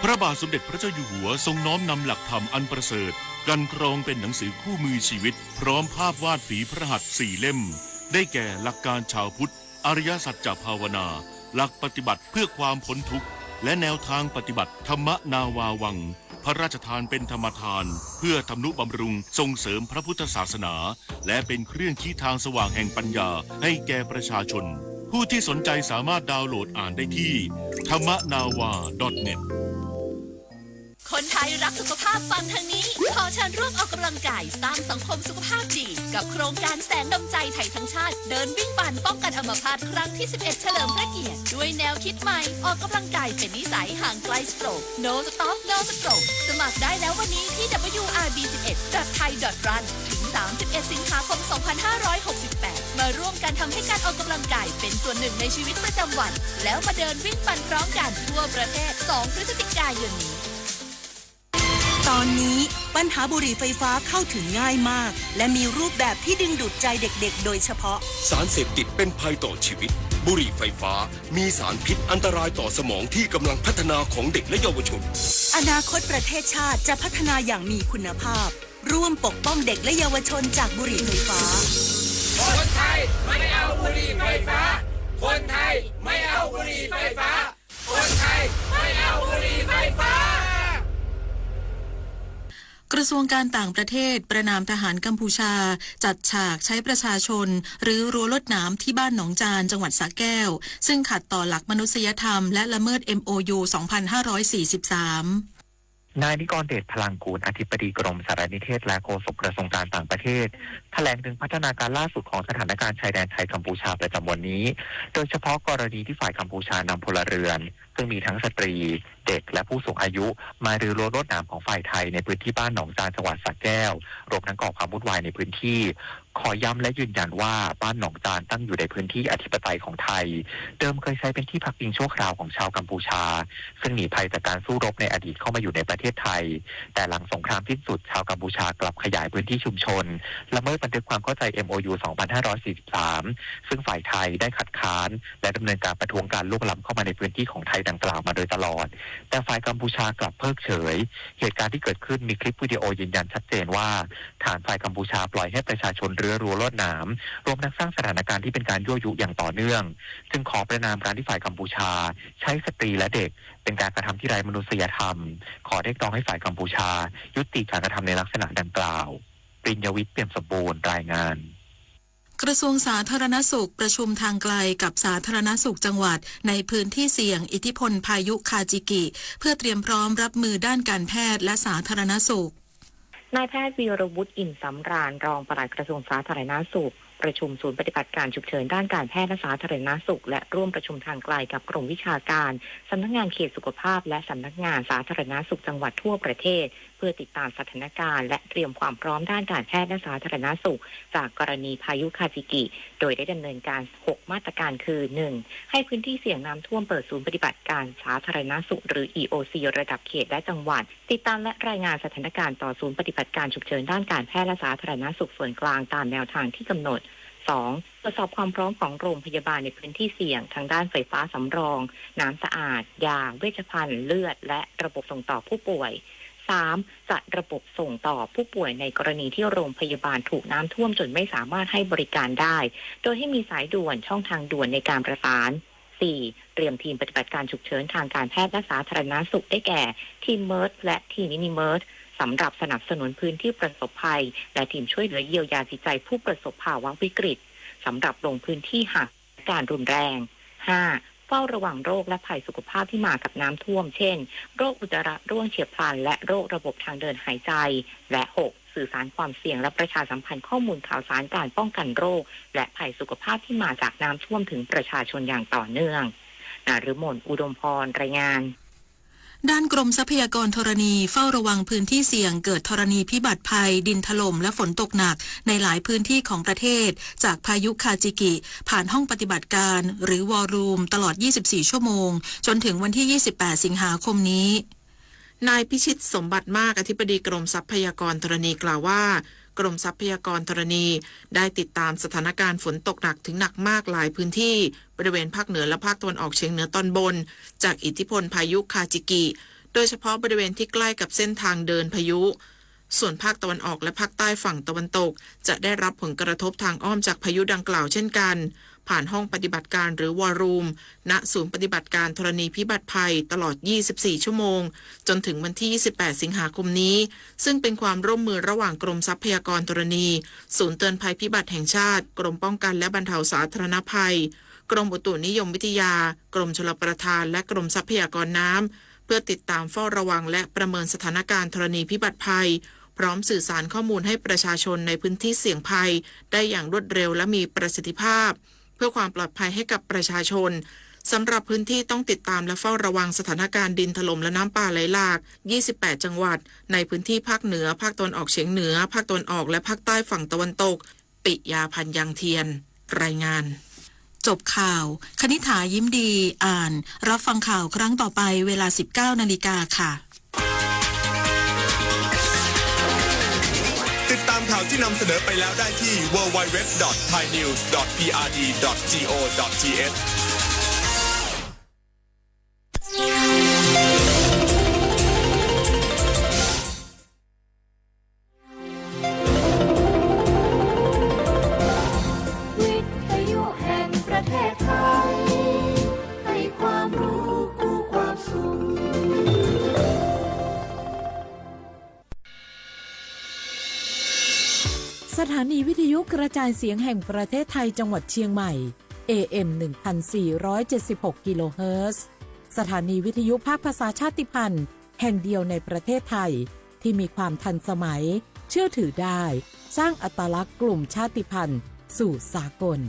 พระบาทสมเด็จพระเจ้าอยู่หัวทรงน้อมนำหลักธรรมอันประเสริฐกลั่นกรองเป็นหนังสือคู่มือชีวิต พร้อมภาพวาดฝีพระหัตถ์สี่เล่ม ได้แก่หลักการชาวพุทธ อริยสัจจะภาวนา หลักปฏิบัติเพื่อความพ้นทุกข์ และแนวทางปฏิบัติ ธรรมนาวาวัง พระราชทานเป็นธรรมทาน เพื่อทำนุบำรุงส่งเสริมพระพุทธศาสนา และเป็นเครื่องชี้ทางสว่างแห่งปัญญาให้แก่ประชาชน ผู้ที่สนใจสามารถดาวน์โหลดอ่านได้ที่ ธรรมนาวา ดอท เน็ต คนไทยรักสุขภาพฟังทางนี้ ขอเชิญร่วมออกกำลังกายสร้างสังคมสุขภาพดี กับโครงการแสงดำใจไทยทั้งชาติ เดินวิ่งปั่นป้องกันอัมพาตครั้งที่ สิบเอ็ด เฉลิมพระเกียรติ ด้วยแนวคิดใหม่ ออกกำลังกายเป็นนิสัย ห่างไกล stroke No stop no stroke สมัครได้แล้ววันนี้ที่ ดับเบิลยู อาร์ บี สิบเอ็ด ดอท ไทย ดอท รัน ถึง สามสิบเอ็ด สิงหาคม สองพันห้าร้อยหกสิบแปด มาร่วมกันทำให้การออกกำลังกายเป็นส่วนหนึ่งในชีวิตประจำวัน แล้วมาเดินวิ่งปั่นพร้อมกันทั่วประเทศ สอง พฤศจิกายนนี้ ตอนนี้ปัญหาบุหรี่ไฟฟ้าเข้าถึงง่ายมาก และมีรูปแบบที่ดึงดูดใจเด็กๆ โดยเฉพาะ สารเสพติดเป็นภัยต่อชีวิต บุหรี่ไฟฟ้ามีสารพิษอันตรายต่อสมองที่กำลังพัฒนาของเด็กและเยาวชน อนาคตประเทศชาติจะพัฒนาอย่างมีคุณภาพ ร่วมปกป้องเด็กและเยาวชนจากบุหรี่ไฟฟ้า คนไทยไม่เอาบุหรี่ไฟฟ้า คนไทยไม่เอาบุหรี่ไฟฟ้า คนไทยไม่เอาบุหรี่ไฟฟ้า กระทรวงการต่างประเทศประณามทหารกัมพูชา จัดฉากใช้ประชาชนรื้อรั้วลวดหนามที่บ้านหนองจาน จังหวัดสระแก้ว ซึ่งขัดต่อหลักมนุษยธรรมและละเมิด เอ็ม โอ ยู สองพันห้าร้อยสี่สิบสาม นายนิกรเดชพลังกูล อธิบดีกรมสารนิเทศและโฆษกกระทรวงการต่างประเทศ แถลงถึงพัฒนาการล่าสุดของสถานการณ์ชายแดนไทยกัมพูชาประจำวันนี้ โดยเฉพาะกรณีที่ฝ่ายกัมพูชานำพลเรือน ซึ่งมีทั้งสตรี เด็ก และผู้สูงอายุ มารื้อรั้วลวดหนามของฝ่ายไทยในพื้นที่บ้านหนองจาน จังหวัดสระแก้ว รวมทั้งก่อความวุ่นวายในพื้นที่ ขอย้ำและยืนยันว่าบ้านหนองจานตั้งอยู่ในพื้นที่อธิปไตยของไทย เดิมเคยใช้เป็นที่พักพิงชั่วคราวของชาวกัมพูชา ซึ่งหนีภัยจากการสู้รบในอดีตเข้ามาอยู่ในประเทศไทย แต่หลังสงครามสิ้นสุด ชาวกัมพูชากลับขยายพื้นที่ชุมชน ละเมิดบันทึกความเข้าใจ เอ็ม โอ ยู สองพันห้าร้อยสี่สิบสาม ซึ่งฝ่ายไทยได้คัดค้าน และดำเนินการประท้วงการลุกล้ำเข้ามาในพื้นที่ของไทยดังกล่าวมาโดยตลอด แต่ฝ่ายกัมพูชากลับเพิกเฉย เหตุการณ์ที่เกิดขึ้นมีคลิปวิดีโอยืนยันชัดเจนว่า ทหารฝ่ายกัมพูชาปล่อยให้ประชาชนรื้อรั้วลวดหนาม รวมทั้งสร้างสถานการณ์ที่เป็นการยั่วยุอย่างต่อเนื่อง จึงขอประณามการที่ฝ่ายกัมพูชา ใช้สตรีและเด็ก เป็นการกระทำที่ไร้มนุษยธรรม ขอเรียกร้องให้ฝ่ายกัมพูชา ยุติการกระทำในลักษณะดังกล่าว ปิญญวิทย์ เปี่ยมสมบูรณ์ รายงาน กระทรวงสาธารณสุขประชุมทางไกลกับสาธารณสุขจังหวัดในพื้นที่เสี่ยงอิทธิพลพายุคาจิกิ เพื่อเตรียมพร้อมรับมือด้านการแพทย์และสาธารณสุข นายแพทย์วีรวุฒิ อิ่มสำราญ รองปลัดกระทรวงสาธารณสุข ประชุมศูนย์ปฏิบัติการฉุกเฉินด้านการแพทย์และสาธารณสุข และร่วมประชุมทางไกลกับกรมวิชาการ สำนักงานเขตสุขภาพ และสำนักงานสาธารณสุขจังหวัดทั่วประเทศ เพื่อติดตามสถานการณ์และเตรียมความพร้อมด้านการแพทย์และสาธารณสุข จากกรณีพายุคาจิกิ โดยได้ดำเนินการ หก มาตรการคือ หนึ่ง ให้พื้นที่เสี่ยงน้ำท่วมเปิดศูนย์ปฏิบัติการสาธารณสุข หรือ อี โอ ซี ระดับเขตและจังหวัด ติดตามและรายงานสถานการณ์ต่อศูนย์ปฏิบัติการฉุกเฉินด้านการแพทย์และสาธารณสุขส่วนกลางตามแนวทางที่กำหนด สอง ตรวจสอบความพร้อมของโรงพยาบาลในพื้นที่เสี่ยงทางด้านไฟฟ้าสำรอง น้ำสะอาด ยา เวชภัณฑ์ เลือด และระบบส่งต่อผู้ป่วย สาม จัดระบบส่งต่อผู้ป่วยในกรณีที่โรงพยาบาลถูกน้ำท่วมจนไม่สามารถให้บริการได้ โดยให้มีสายด่วน ช่องทางด่วนในการประสาน สี่ เตรียมทีมปฏิบัติการฉุกเฉินทางการแพทย์และสาธารณสุข ได้แก่ ทีม เมิร์จ และ ทีม มินิ เมิร์จ สำหรับสนับสนุนพื้นที่ประสบภัย และทีมช่วยเหลือเยียวยาจิตใจผู้ประสบภาวะวิกฤต สำหรับลงพื้นที่หากสถานการณ์รุนแรง ห้า เฝ้าระวังโรคและภัยสุขภาพที่มากับน้ำท่วม เช่น โรคอุจจาระร่วงเฉียบพลัน และโรคระบบทางเดินหายใจ และ หก สื่อสารความเสี่ยงและประชาสัมพันธ์ข้อมูลข่าวสารการป้องกันโรค และภัยสุขภาพที่มาจากน้ำท่วมถึงประชาชนอย่างต่อเนื่อง นฤมล อุดมพร รายงาน ด้านกรมทรัพยากรธรณีเฝ้าระวังพื้นที่เสี่ยงเกิดธรณีพิบัติภัย ดินถล่มและฝนตกหนักในหลายพื้นที่ของประเทศ จากพายุคาจิกิ ผ่านห้องปฏิบัติการ หรือ War Room ตลอด ยี่สิบสี่ ชั่วโมง จนถึงวันที่ ยี่สิบแปด สิงหาคมนี้ นายพิชิต สมบัติมาก อธิบดีกรมทรัพยากรธรณีกล่าวว่า กรมทรัพยากรธรณีได้ติดตามสถานการณ์ฝนตกหนักถึงหนักมากหลายพื้นที่ บริเวณภาคเหนือและภาคตะวันออกเฉียงเหนือตอนบน จากอิทธิพลพายุคาจิกิ โดยเฉพาะบริเวณที่ใกล้กับเส้นทางเดินพายุ ส่วนภาคตะวันออกและภาคใต้ฝั่งตะวันตก จะได้รับผลกระทบทางอ้อมจากพายุดังกล่าวเช่นกัน ผ่านห้องปฏิบัติการหรือ War Room ณ ศูนย์ปฏิบัติการธรณีพิบัติภัย ตลอด ยี่สิบสี่ ชั่วโมง จนถึงวันที่ ยี่สิบแปด สิงหาคมนี้ ซึ่งเป็นความร่วมมือระหว่างกรมทรัพยากรธรณี ศูนย์เตือนภัยพิบัติแห่งชาติ กรมป้องกันและบรรเทาสาธารณภัย กรมอุตุนิยมวิทยา กรมชลประทาน และกรมทรัพยากรน้ำ เพื่อติดตามเฝ้าระวังและประเมินสถานการณ์ธรณีพิบัติภัย พร้อมสื่อสารข้อมูลให้ประชาชนในพื้นที่เสี่ยงภัยได้อย่างรวดเร็วและมีประสิทธิภาพ เพื่อความปลอดภัยให้กับประชาชน สำหรับพื้นที่ต้องติดตามและเฝ้าระวังสถานการณ์ดินถล่มและน้ำป่าไหลหลาก ยี่สิบแปด จังหวัด ในพื้นที่ภาคเหนือ ภาคตะวันออกเฉียงเหนือ ภาคตะวันออก และภาคใต้ฝั่งตะวันตก ปิยา พันยังเทียน รายงาน จบข่าว คณิษฐา ยิ้มดี อ่าน รับฟังข่าวครั้งต่อไป เวลา สิบเก้า นาฬิกา ค่ะ ติดตามข่าวที่นำเสนอไปแล้วได้ที่ ดับเบิลยู ดับเบิลยู ดับเบิลยู ดอท ไทยนิวส์ ดอท พีอาร์ดี ดอท จีโอ ดอท ทีเอช วิทยุแห่งประเทศไทย ให้ความรู้คู่ความสุข สถานีวิทยุกระจายเสียงแห่งประเทศไทยจังหวัดเชียงใหม่ เอ เอ็ม หนึ่งพันสี่ร้อยเจ็ดสิบหก กิโลเฮิรตซ์ สถานีวิทยุภาคภาษาชาติพันธุ์แห่งเดียวในประเทศไทย ที่มีความทันสมัย เชื่อถือได้ สร้างอัตลักษณ์กลุ่มชาติพันธุ์สู่สากล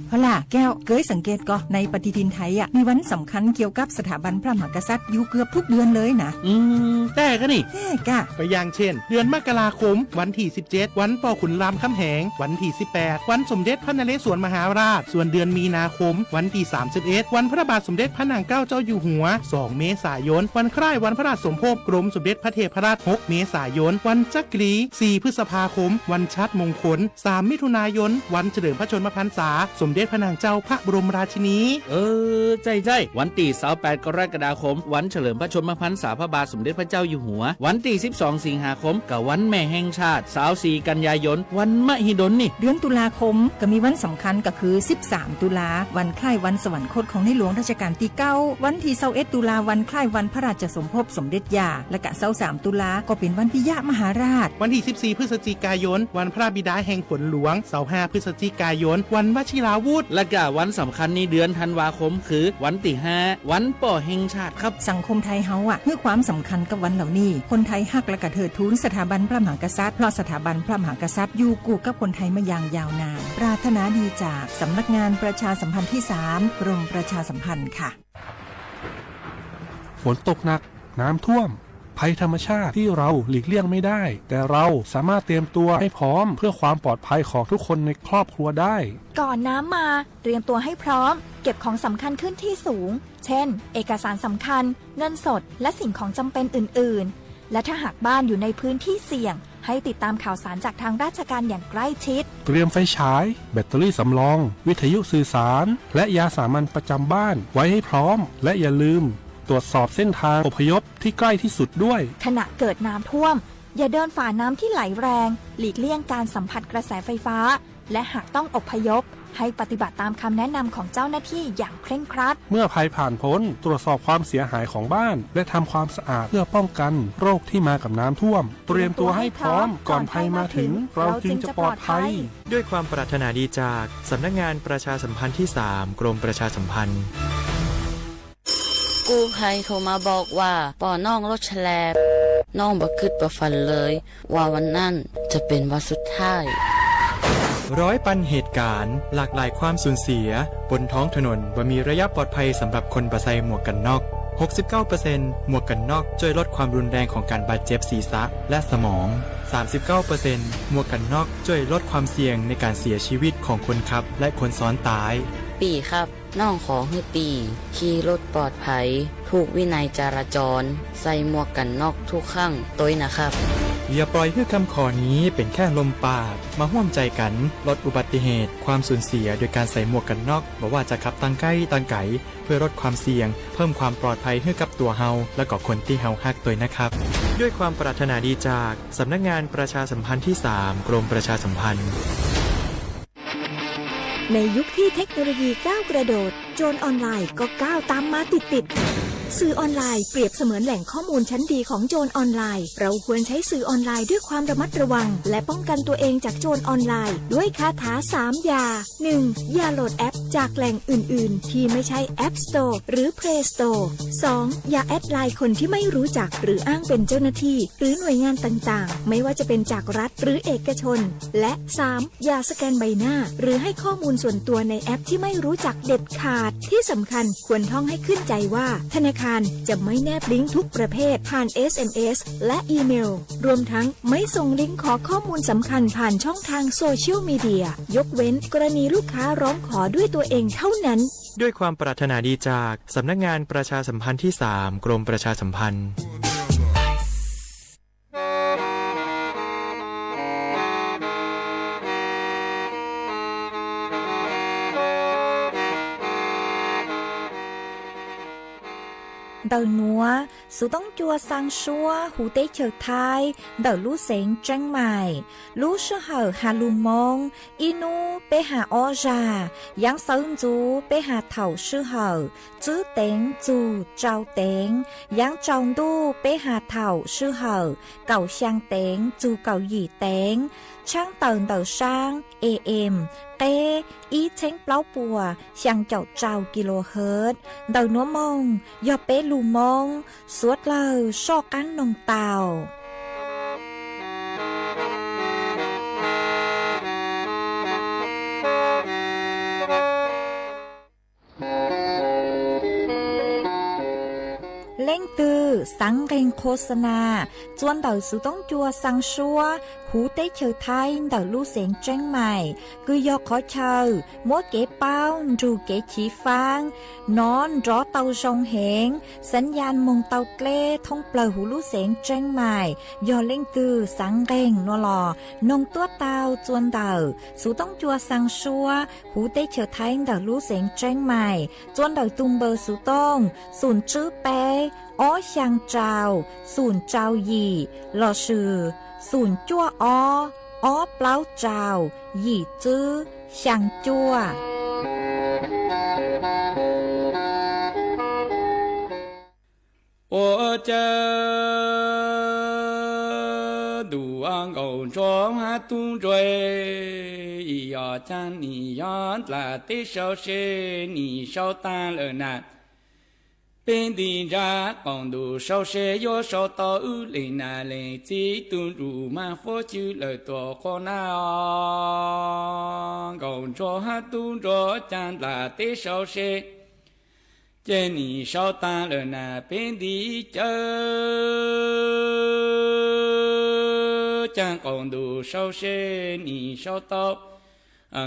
เอาล่ะแก้ว เกยสังเกตก่อ ในปฏิทินไทยอะ มีวันสำคัญเกี่ยวกับสถาบันพระมหากษัตริย์อยู่เกือบทุกเดือนเลยนะ อืม แต่ก็นี่ แต่กะ ก็อย่างเช่น เดือนมกราคม วันที่ สิบเจ็ด วันพ่อขุนรามคำแหง วันที่ สิบแปด วันสมเด็จพระนเรศวรมหาราช ส่วนเดือนมีนาคม วันที่ สามสิบเอ็ด วันพระบาทสมเด็จพระนางเกล้าเจ้าอยู่หัว สอง เมษายน วันคล้ายวันพระราชสมภพกรมสมเด็จพระเทพรัตน์ หก เมษายน วันจักรี สี่ พฤษภาคม วันชัดมงคล สาม มิถุนายน วันเฉลิมพระชนมพรรษา สมเด็จพระนางเจ้าพระบรมราชินี เออ ใจ้ๆ วันตี้ สาวแปด กรกฎาคม วันเฉลิมพระชนมพรรษาพระบาทสมเด็จพระเจ้าอยู่หัว วันตี้ สิบสอง สิงหาคม ก็วันแม่แห่งชาติ สาวสี่ กันยายน วันมหิดลนี่ เดือนตุลาคมก็มีวันสำคัญก็คือ สิบสาม ตุลา วันคล้ายวันสวรรคตของในหลวงรัชกาลที่ เก้า วันที่ ยี่สิบเอ็ด ตุลา วันคล้ายวันพระราชสมภพสมเด็จย่า และก็ ยี่สิบสาม ตุลา ก็เป็นวันปิยมหาราช วันที่ สิบสี่ พฤศจิกายน วันพระบิดาแห่งฝนหลวง ยี่สิบห้า พฤศจิกายน วันวชิราวุธ และก็วันสำคัญในเดือนธันวาคมคือวันตี้ ห้า วันป้อแห่งชาติครับ สังคมไทยเฮาอะ ให้ความสำคัญกับวันเหล่านี้ คนไทยฮักและก็เทิดทูนสถาบันพระมหากษัตริย์ เพราะสถาบันพระมหากษัตริย์อยู่คู่กับคนไทยมาอย่างยาวนาน ปรารถนาดีจากสำนักงานประชาสัมพันธ์ที่ สาม กรมประชาสัมพันธ์ค่ะ ฝนตกหนัก น้ำท่วม ภัยธรรมชาติที่เราหลีกเลี่ยงไม่ได้ แต่เราสามารถเตรียมตัวให้พร้อมเพื่อความปลอดภัยของทุกคนในครอบครัวได้ ก่อนน้ำมา เตรียมตัวให้พร้อม เก็บของสำคัญขึ้นที่สูง เช่น เอกสารสำคัญ เงินสด และสิ่งของจำเป็นอื่นๆ และถ้าหากบ้านอยู่ในพื้นที่เสี่ยง ให้ติดตามข่าวสารจากทางราชการอย่างใกล้ชิด เตรียมไฟฉาย แบตเตอรี่สำรอง วิทยุสื่อสาร และยาสามัญประจำบ้านไว้ให้พร้อม และอย่าลืมตรวจสอบเส้นทางอพยพที่ใกล้ที่สุดด้วย ขณะเกิดน้ำท่วม อย่าเดินฝ่าน้ำที่ไหลแรง หลีกเลี่ยงการสัมผัสกระแสไฟฟ้า และหากต้องอพยพ ให้ปฏิบัติตามคำแนะนำของเจ้าหน้าที่อย่างเคร่งครัด เมื่อภัยผ่านพ้น ตรวจสอบความเสียหายของบ้าน และทำความสะอาดเพื่อป้องกันโรคที่มากับน้ำท่วม เตรียมตัวให้พร้อม ก่อนภัยมาถึง เราจึงจะปลอดภัย ด้วยความปรารถนาดีจากสำนักงานประชาสัมพันธ์ที่ สาม กรมประชาสัมพันธ์ กู้ภัยโทรมาบอกว่าป้อน้องรถแฉลบ น้องบ่คิดบ่ฝันเลย ว่าวันนั้นจะเป็นวันสุดท้าย ร้อยปันเหตุการณ์ หลากหลายความสูญเสีย บนท้องถนนบ่มีระยะปลอดภัยสำหรับคนบ่ใส่หมวกกันน็อก หกสิบเก้าเปอร์เซ็นต์ หมวกกันน็อกช่วยลดความรุนแรงของการบาดเจ็บศีรษะและสมอง สามสิบเก้าเปอร์เซ็นต์ หมวกกันน็อกช่วยลดความเสี่ยงในการเสียชีวิตของคนขับและคนซ้อนท้าย ปี่ครับ น้องขอหื้อปี่ขี่รถปลอดภัย ถูกวินัยจราจร ใส่หมวกกันน็อกทุกครั้งโตยนะครับ อย่าปล่อยให้คำขอนี้เป็นแค่ลมปาก มาร่วมใจกันลดอุบัติเหตุ ความสูญเสีย โดยการใส่หมวกกันน็อก บ่ว่าจะขับทางใกล้ทางไกล เพื่อลดความเสี่ยง เพิ่มความปลอดภัยให้กับตัวเฮา และก็คนที่เฮาฮักด้วยนะครับ ด้วยความปรารถนาดีจากสำนักงานประชาสัมพันธ์ที่สาม กรมประชาสัมพันธ์ ในยุคที่เทคโนโลยีก้าวกระโดด โจรออนไลน์ก็ก้าวตามมาติดๆ สื่อออนไลน์เปรียบเสมือนแหล่งข้อมูลชั้นดีของโจรออนไลน์ เราควรใช้สื่อออนไลน์ด้วยความระมัดระวัง และป้องกันตัวเองจากโจรออนไลน์ ด้วยคาถาสามอย่า หนึ่ง อย่าโหลดแอปจากแหล่งอื่นๆ ที่ไม่ใช่ App Store หรือ Play Store สอง อย่าแอดไลน์คนที่ไม่รู้จัก หรืออ้างเป็นเจ้าหน้าที่ หรือหน่วยงานต่างๆ ไม่ว่าจะเป็นจากรัฐหรือเอกชน และ สาม อย่าสแกนใบหน้า หรือให้ข้อมูลส่วนตัวในแอปที่ไม่รู้จักเด็ดขาด ที่สำคัญควรท่องให้ขึ้นใจว่า ธนาคารจะไม่แนบลิงก์ทุกประเภทผ่าน เอส เอ็ม เอส และอีเมล รวมทั้งไม่ส่งลิงก์ขอข้อมูลสำคัญผ่านช่องทางโซเชียลมีเดีย ยกเว้นกรณีลูกค้าร้องขอด้วยตัวเองเท่านั้น ด้วยความปรารถนาดีจากสำนักงานประชาสัมพันธ์ที่สาม กรมประชาสัมพันธ์ Ntawm nuav, Xuv Toob Cua xaa suab huv teb chaws Thaib ntawm lub xeev Tseeb Maim. Lub sij hawm has lug Moob, ib nub peb has ob zag, yaav xawv ntxuv peb has thaum sij hawm tswb teev txug tsau teev, yaav tsaus ntuj peb has thaum sij hawm kaum xyaa teev txug kaum yim teev, tshaab tawm ntawm saab A M, qeb ib txheeb plaub puas xyaa caum rau kilohertz. Ntawm nuav moog yog peb lug Moob, suav dlawg soj qaab noog tau. Leej twg xaav nqeeg qhua xa nas txua ntawm Xuv Toob Cua xaa suab huv teb chaws Thaib ntawm lub xeev Tseeb Maim, kws yog qhov chaw muab kev paub nrug kev chiv faab nov nrov tau zoo heev, xaav yaj moog tau dleb thoob plawg huv lub xeev Tseeb Maim, yog leej twg xaav nqeeg nuav los noog tuab tau txua ntawm Xuv Toob Cua xaa suab huv teb chaws Thaib ntawm lub xeev Tseeb Maim, txua ntawm tug npawb Xuv Toob xoom tswb peb ob xyaa rau xoom rau yim lossis xoom cuaj ob ob plaub rau yim tswb xyaa cuaj. Ua cas ntuj nkaus ntsog hab tub ntsog, yog caag nim yog dlaab teb sau se nim sau taag lawm na. Peb nti ntsab qaum ntuj sau se yuav sau tau wb leej nam leej txiv tug nruj mag fuab cwb lawm tuam quas na. Nkaus ntsog hab tub ntsog caag dlaab teb sau se, ces nim sau taag lawm na peb nti cawv. Caag qaum ntuj sau se nim sau tau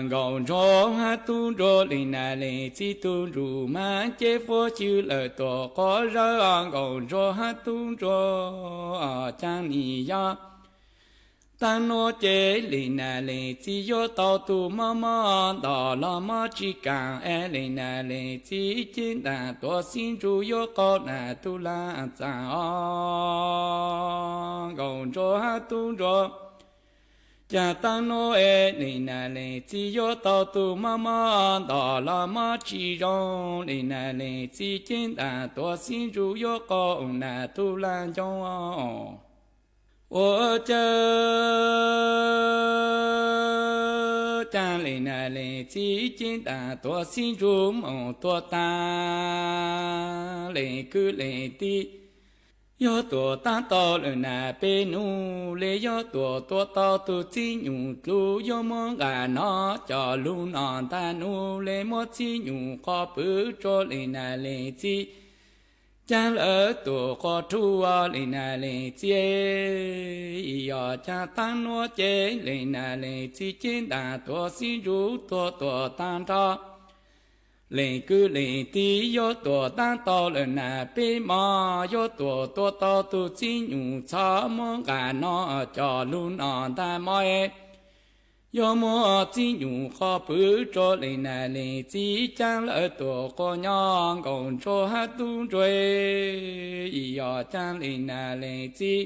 nkaus ntsog hab tub ntsog leej nam leej txiv tug nruj mag ces fuab cwb lawm tuam quas zawb. Nkaus ntsog hab tub ntsog caag nim yog taag nuav ces leej nam leej txiv yuav tau tug mob mob ntog los mob tsi kaam es leej nam leej txiv ceeb ntaag tuav xib ntsuj yuav qaug nam tug laag txaam os. Nkaus ntsog hab tub ntsog caag taag nuav es leej nam leej txiv yuav tau tug mob mob ntog los mob tsi zoo, leej nam leej txiv ceeb ntaag tuav xib ntsuj yuav qaug nam tug laag ncoo os. Ua cas caag leej nam leej txiv ceeb ntaag tuav xib ntsuj moog tuav taag leej kwv leej tij, yog tuav taag tau lawm na peb nub le, yog tuav tuav tau tug txib nyuj dlub yuav muab nqaj nov coj lug noj ntaag nub le, muab txib nyuj qhov pwm rua leej nam leej txiv caag lawm tuam quas rua leej nam leej txiv. Yog caag taag nuav ces leej nam leej txiv ceeb ntaag tuav xib ntsuj tuav tuav taag nrho Leej kwv leej tij, yuav tuam tab tau lawm na peb mos, yuav tuam tua tau tus txib nyum txhob muab nqa no coj lug no ntag mog. Yuav muab txib nyum qhov pwv rua leej nam leej txiv, caab lawv tuam quas nyob nkaus ntsuag hab tub ntsuag, yog caag leej nam leej txiv.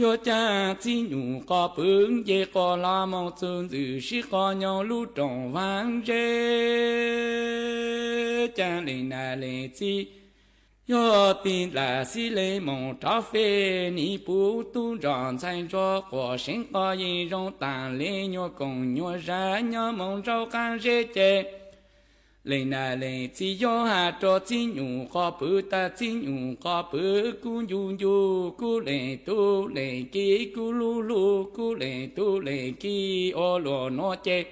Yuav caag txib nyum qhov pwv nce quas hlo moog txug ntxwm sib qhov nyoog lub rooj vaag zeb, caag leej nam leej txiv. Yuav tig ntlam xib leeg moog rov fej, nim puv tub ntsoj ntxhais ntsuag quas seev qhov yeej zoo taag le nyuas koom nyuas zag nyob moog nraub qaab zeb ces leej nam leej txiv yuav has rua txib nyum qhov pwv tas, txib nyum qhov pwv kub ncu ncu, kub leej tub leej kiv kub lug lug, kub leej tub leej kiv ua luam nuav ces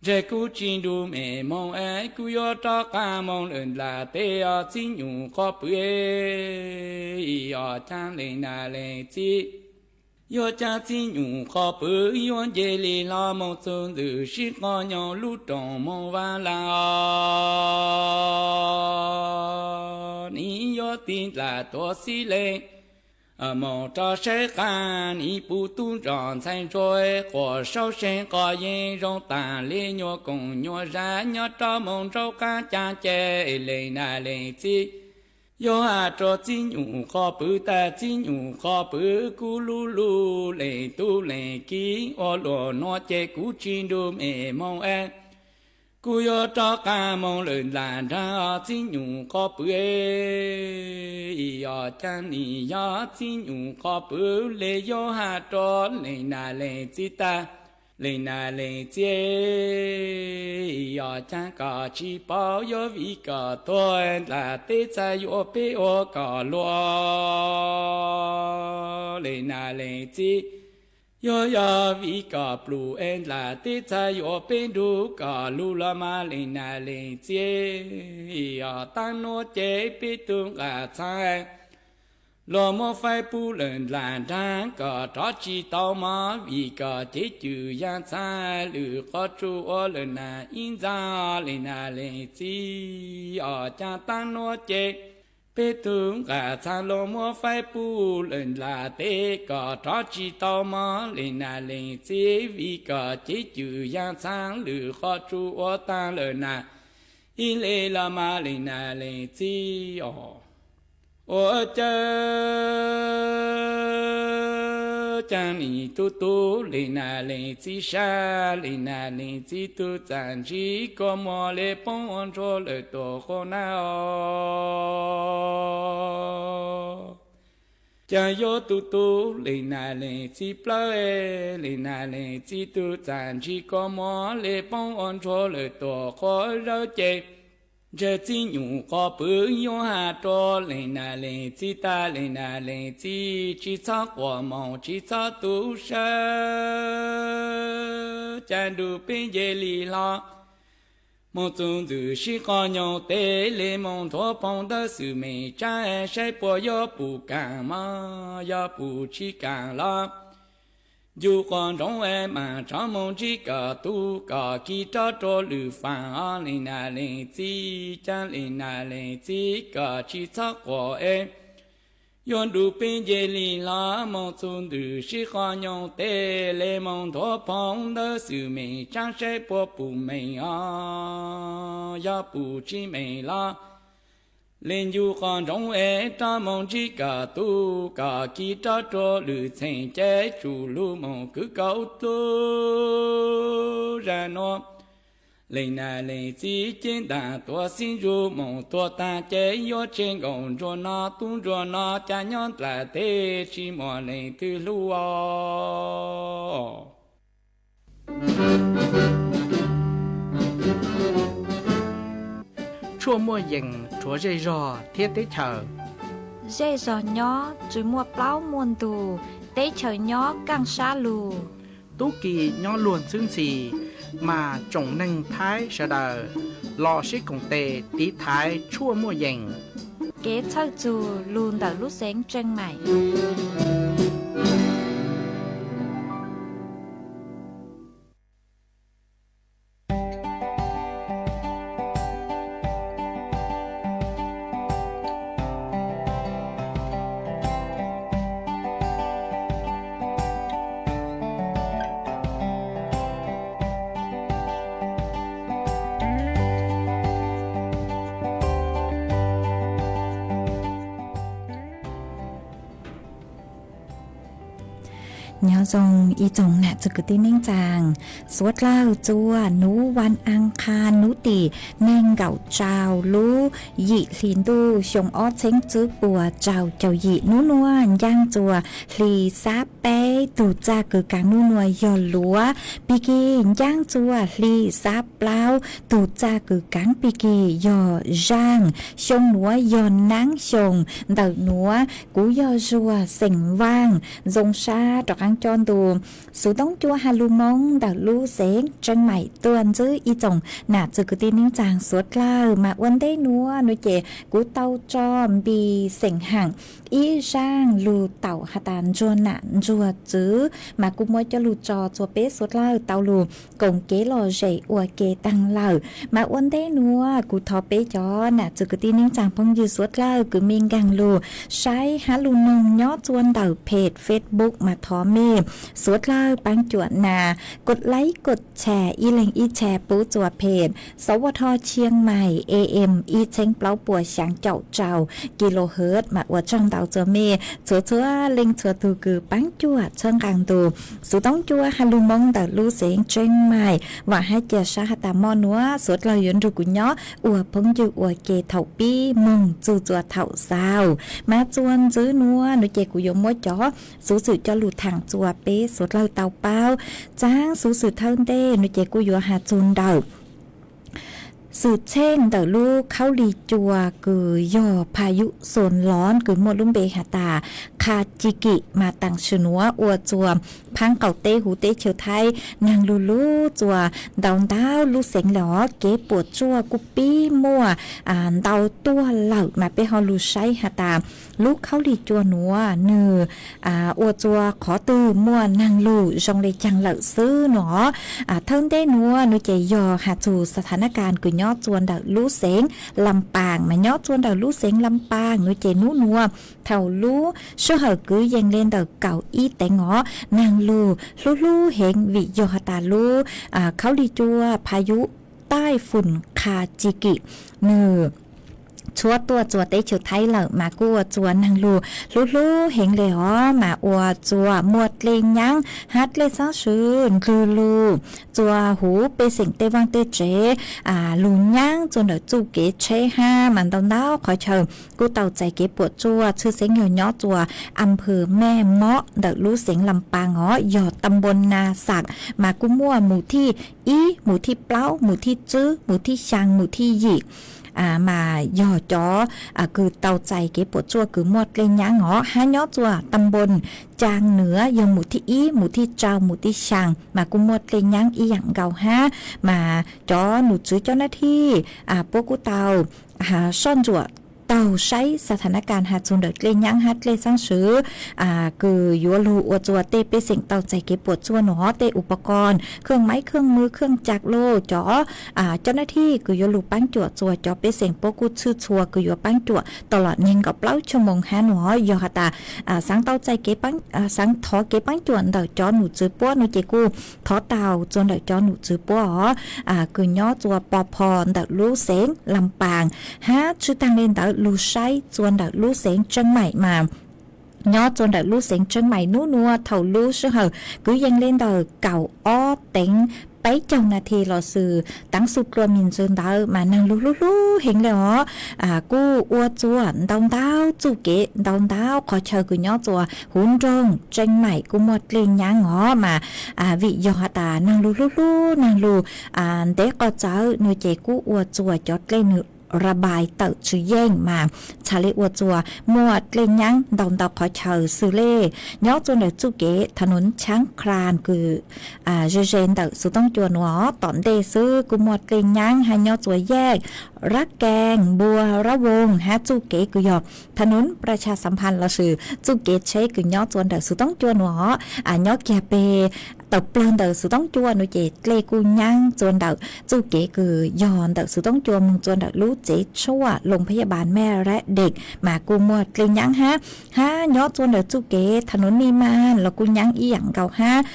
ntshe kub tsi nrug mej moog es kub yuav rov qaab moog lawm ntlam teb os txib nyum qhov pwv, yog caag leej nam leej txiv. Yuav caag txib nyum qhov pwv yuav nce le hlo moog txug ntxwm sib qhov nyoog lub rooj moog vaag laag os, nim yuav tig ntlam tuam xib leeg moog rov saib qaab, nim puv tub ntsoj ntxhais ntsuag quas saub seev qhov yeej zoo taag le nyuas koom nyuas zag nyob rov moog nraub qaab caag ces leej nam leej txiv yuav has rua txib nyum qhov pwv tas, txib nyum qhov pwv kub lug lug, leej tub leej kiv ua luam nuav ces kub tsi nrug mej moog es kub yuav rov qaab moog lawm ntlam nraag os txib nyum qhov pwv, yog caag nim yog txib nyum qhov pwv le yuav has rua leej nam leej txiv tas, leej nam leej txiv, yog caag koj tsi paub yuav vim koj tuag ntlam teb txhad yuav peb ua koj luag, leej nam leej txiv. Yuav yog vim koj pluj es ntlam teb txhad yuav peb nrug koj lug los mas leej nam leej txiv, yog taab nuav ces peb tug nqaj txhaab luag muab faib pub lawm ntlam nraag, koj rov tsi tau mog vim koj cev cwj yaam txhaab lwm qhov tsua ua lawm nam ib ntxaag, leej nam leej txiv. Yog caag taab nuav ces peb tug nqaj txhaab luag muab faib pub lawm ntlam teb, koj rov tsi tau mog leej nam leej txiv, vim koj cev cwj yaam txhaab lwm qhov tsua ua taag lawm nam ib le los mas leej nam leej txiv os. Ua cas caag nim tug tug leej nam leej txiv sab, leej nam leej txiv tug txaj ntsig kua muag le poob ua ntsuag lawm tuam quas nab os. Caag yuav tug tug leej nam leej txiv plawg, leej nam leej txiv tug txaj ntsig kua muag le poob ua ntsuag lawm tuam quas zawg ces ntshe txib nyum qhov pwv yuav has rua leej nam leej txiv tas, leej nam leej txiv tsi txhob quas moog tsi txhob tu sawv, caag nrug peb nce le hlo moog txug ntxwm sib qhov nyoog teb le moog nthuav phoov ntawv xwm meej tsaab saib puas yuav pum kaam mog, yog pum tsi kaam los ncu quas ntsoov es maam rov moog ntsib koj tug, koj kis rov rua lwm faam os leej nam leej txiv. Caag leej nam leej txiv koj tsi txhob quas es yuav nrug peb nce le hlo moog txug ntxwm sib qhov nyoog teb le moog nthuav phoov ntawv xwm meej tsaab saib puas pum meej os, yog pum tsi meej los le ncu quas ntsoov es rov moog ntsib koj tug, koj kis rov rua lwm txheej ces tsum lug moog kwv kaum dlub. Zag nuav leej nam leej txiv cev ntaag tuam xib ntsug moog tuag taag ces yuav tseg nkaus ntsuag no tub ntsuag no cas nyob ntlam teb tsi muaj leej twg hlub os. Tshuaj muaj yees rhuav zej zog thiab teb chaws. Zej zog nyob tsi muaj plaub muaj ntug, teb chaws nyob kaaj sab lug. Tub ki nyob luag ntxhwb ntxhi, mas tsoom neeg Thaib sawv daws los sib koom tes tiv thaiv tshuaj muaj yees. Kev txhawj txug lug ntawm lub xeev Tseej Maim. Nyob zoo ib tsoom nam txwv kwv tij neej tsaa, suav dlawg txua hnub vas as qhas hnub tim neeg nkaum rau lub yim hli ntuj xyoo ob txheeb tsib puas rau caum yim. Hnub nuav ncaaj txua hli xab peb, tug txaj kws kaav hnub nuav yog luav. Pig kig ncaaj txua hli xab plaub, tug txaj kws kaav pig kig yog zaaj. Xyoo nuav yog naab xyoo, ntawm nuav kuv yog Zuag xeem Vaaj, zoo sab rov qaab coj ntu xuv toob cua has lug Moob ntawm lub xeev Tseeb Maim tuaj ntsib ib tsoom nam txwv kwv tij neej tsaa suav dlawg. Mas ua ntej nuav nuav ces kuv tau tso Npis xeem Haam ib zaaj lug taum has tas ntsuag nam ntsuag txwv, mas kuv muab coj lug tso txua peb suav dlawg tau lug koom kev lom zem ua ke taag lawm. Mas ua ntej nuav kuv thov peb cov nam txwv kwv tij neej tsaa phooj ywg suav dlawg kws mej nkaag lug saib hab lug noog nyob txua ntawm peg Facebook mas thov mej suav dlawg paab cuam nas kos laib kos tshare ib leeg ib tshare pub txua peg Sawv Tho Tshiab Mais A M ib txheeb plaub puas xyaa caum rau kilohertz. Mas ua tsaug ntau txua mej txhua txhua leej txhua tug kws paab cuam txhawb nqaa ntu xuv toob cua has lug Moob ntawm lub xeev Tseeb Maim. Vaam hab ca sab has tas mo nuav suav dlawg yuav nrug kuv nyob ua phooj ywg ua ke thaum pib moog txug txua thaum xaus. Mas txua ntsib nuav nuav ces kuv yuav muab cov xuv xwm coj lug thaam txua peb suav dlawg tau paub. Txaav xuv xwm thawj ntej nuav ces kuj yuav has txug ntawm xwm txheej ntawm lub khaub lig cua kws yog pha yub xoom loov kws muaj lub npe has tas Kha Ci Kim mas taam sim nuav ua txua phaab qaum teb huv teb chaws Thaib naag lug lug txua ntau ntau lub xeev le os. Kev puam tsuaj kuj pib muaj ntau tuaj lawm mas peb ho lug saib has tas lub khaub lig cua nuav nwg ua txua qhov twg muaj naag lug zoo le caag lawm xwb nuav. Thawj ntej nuav nuav ces yog has txug xa tha nab kas kws nyob txua ntawm lub xeev Lam Paas mas nyob txua ntawm lub xeev Lam Paas nuav ces nub nuav thaum lub sij hawm kwv yees le ntawm kaum ib teev os naag lug hlub hlub heev vim yog has tas lub khaub lig cua pha yub Taij Fum Kha Ci Kim nwg tshuab tuaj txua teb chaws Thaib lawm mas kuj ua txua naag lug hlub hlub heev le os mas ua txua muaj dlej nyaab hab dlej xaab sw nrug lug txua huv pej xeem tej vaaj tej tsev lug nyaab txua ntawm txuj kev tsheb hab mas ntau ntau qhov chaw kuj tau txais kev puam tsuaj tshwj xeeb yog nyob txua am phws Mej Mob ntawm lub xeev Lam Paas os yog tam npoo Na Xam mas kuj muaj mus thij ib mus thij plaub mus thij tswb mus thij xyaa mus thij yim mas yog cov kws tau txais kev puam tsuaj kws muaj dlej nyaab os hab nyob txua tam npoo Caa Nwm yog mus thij ib mus thij rau mus thij xyaa mas kuj muaj dlej nyaab ib yaam nkaus hab mas cov num tswv cov nab thij puab kuj tau soj ntsuam taug saib xa tha nab kas has txug ntawm dlej nyaab hab dlej xaab sw kws yuav lug ua txua tej pej xeem tau txais kev puam tsuaj nuav os tej u pa koos kheej maib kheej mws kheej cag lug cov cov nab thij kws yuav lug paab cuam txua cov pej xeem puab kuj tshwj txhua kws yuav paab cuam tau los neeg nkaum plaub choo moos hab nuav os yog has tas xaav tau txais kev xaav thov kev paab cuam ntawm cov num tswv puab nuav ces kuj thov tau txua ntawm cov num tswv puab os kws nyob txua pov pho ntawm lub xeev Lam Paas hab tswj taag le ntawd lug saib txua ntawm lub xeev Tseeb Maim mas nyob txua ntawm lub xeev Tseeb Maim nub nuav thaum lub sij hawm kwv yees le ntawm kaum ob teev peb caug nas this los xws taav xu dlua mis ntsis ntawd mas naag lug hlub hlub heev le os kuj ua txua ntau ntau txuj kev ntau ntau qhov chaw kws nyob txua huv nroog Tseeb Maim kuj muaj dlej nyaab os mas vim yog has tas naag lug hlub hlub naag lug ntev qhov txawv nuav ces kuj ua txua cov dlej nwg ra npais tawm tsw yeej mas txhad le ua txua muaj dlej nyaab ntau ntau qhov chaw xws le nyob txua ntawm txuj kev thav num tshaab kras kws ze ze ntawm xuv toob cua nuav os tom ntej xwb kuj muaj dlej nyaab hab nyob txua yeej Rab Kees Npua Rab Voos hab txuj kev kws yog thav num pra tsha xav phas los xws txuj kev tsheb kws nyob txua ntawm xuv toob cua nuav os nyob kiag peg tawm plaws ntawm Xuv Toob Cua no ces dlej kuj nyaab txua ntawm txuj kev kws yog ntawm Xuv Toob Cua moog txua ntawm lub tsev tshuaj Loos Phab Yaj Npaas Mej Rab Dej mas kuj muaj dlej nyaab hab, hab nyob txua ntawm txuj kev Tha Nuv Nij Maas los kuj nyaab ib yaam nkaus hab,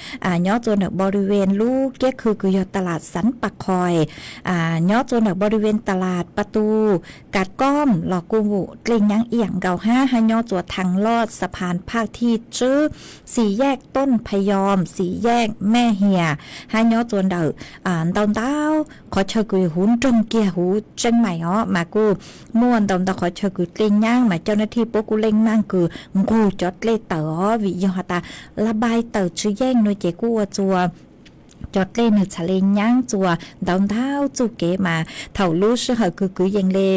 nyob txua ntawm npau du ven lub kiab khw kws yog ta las Xav Pas Qhoi, nyob txua ntawm npau du ven ta las Pas Tus Kas Koob los kuj dlej nyaab ib yaam nkaus hab, hab nyob txua Thas Loj Xas Phas Phaj Thij Tswb, Xis Yaj Tooj Pha Yoos, Xis Yaj Mej Hias, hab nyob txua ntawm ntau ntau qhov chaw kws huv nroog kiag huv Tseeb Maim os mas kuj muaj ntau ntau qhov chaw kws dlej nyaab mas cau nav thij puab kuj leej maaj kws nqug cov dlej tawm os vim yog has tas la npai tawm tsis yeej no ces kuj ua txua cov dlej nwg txhad le nyaab txua ntau ntau txuj kev mas thaum lub sij hawm kws kwv yees le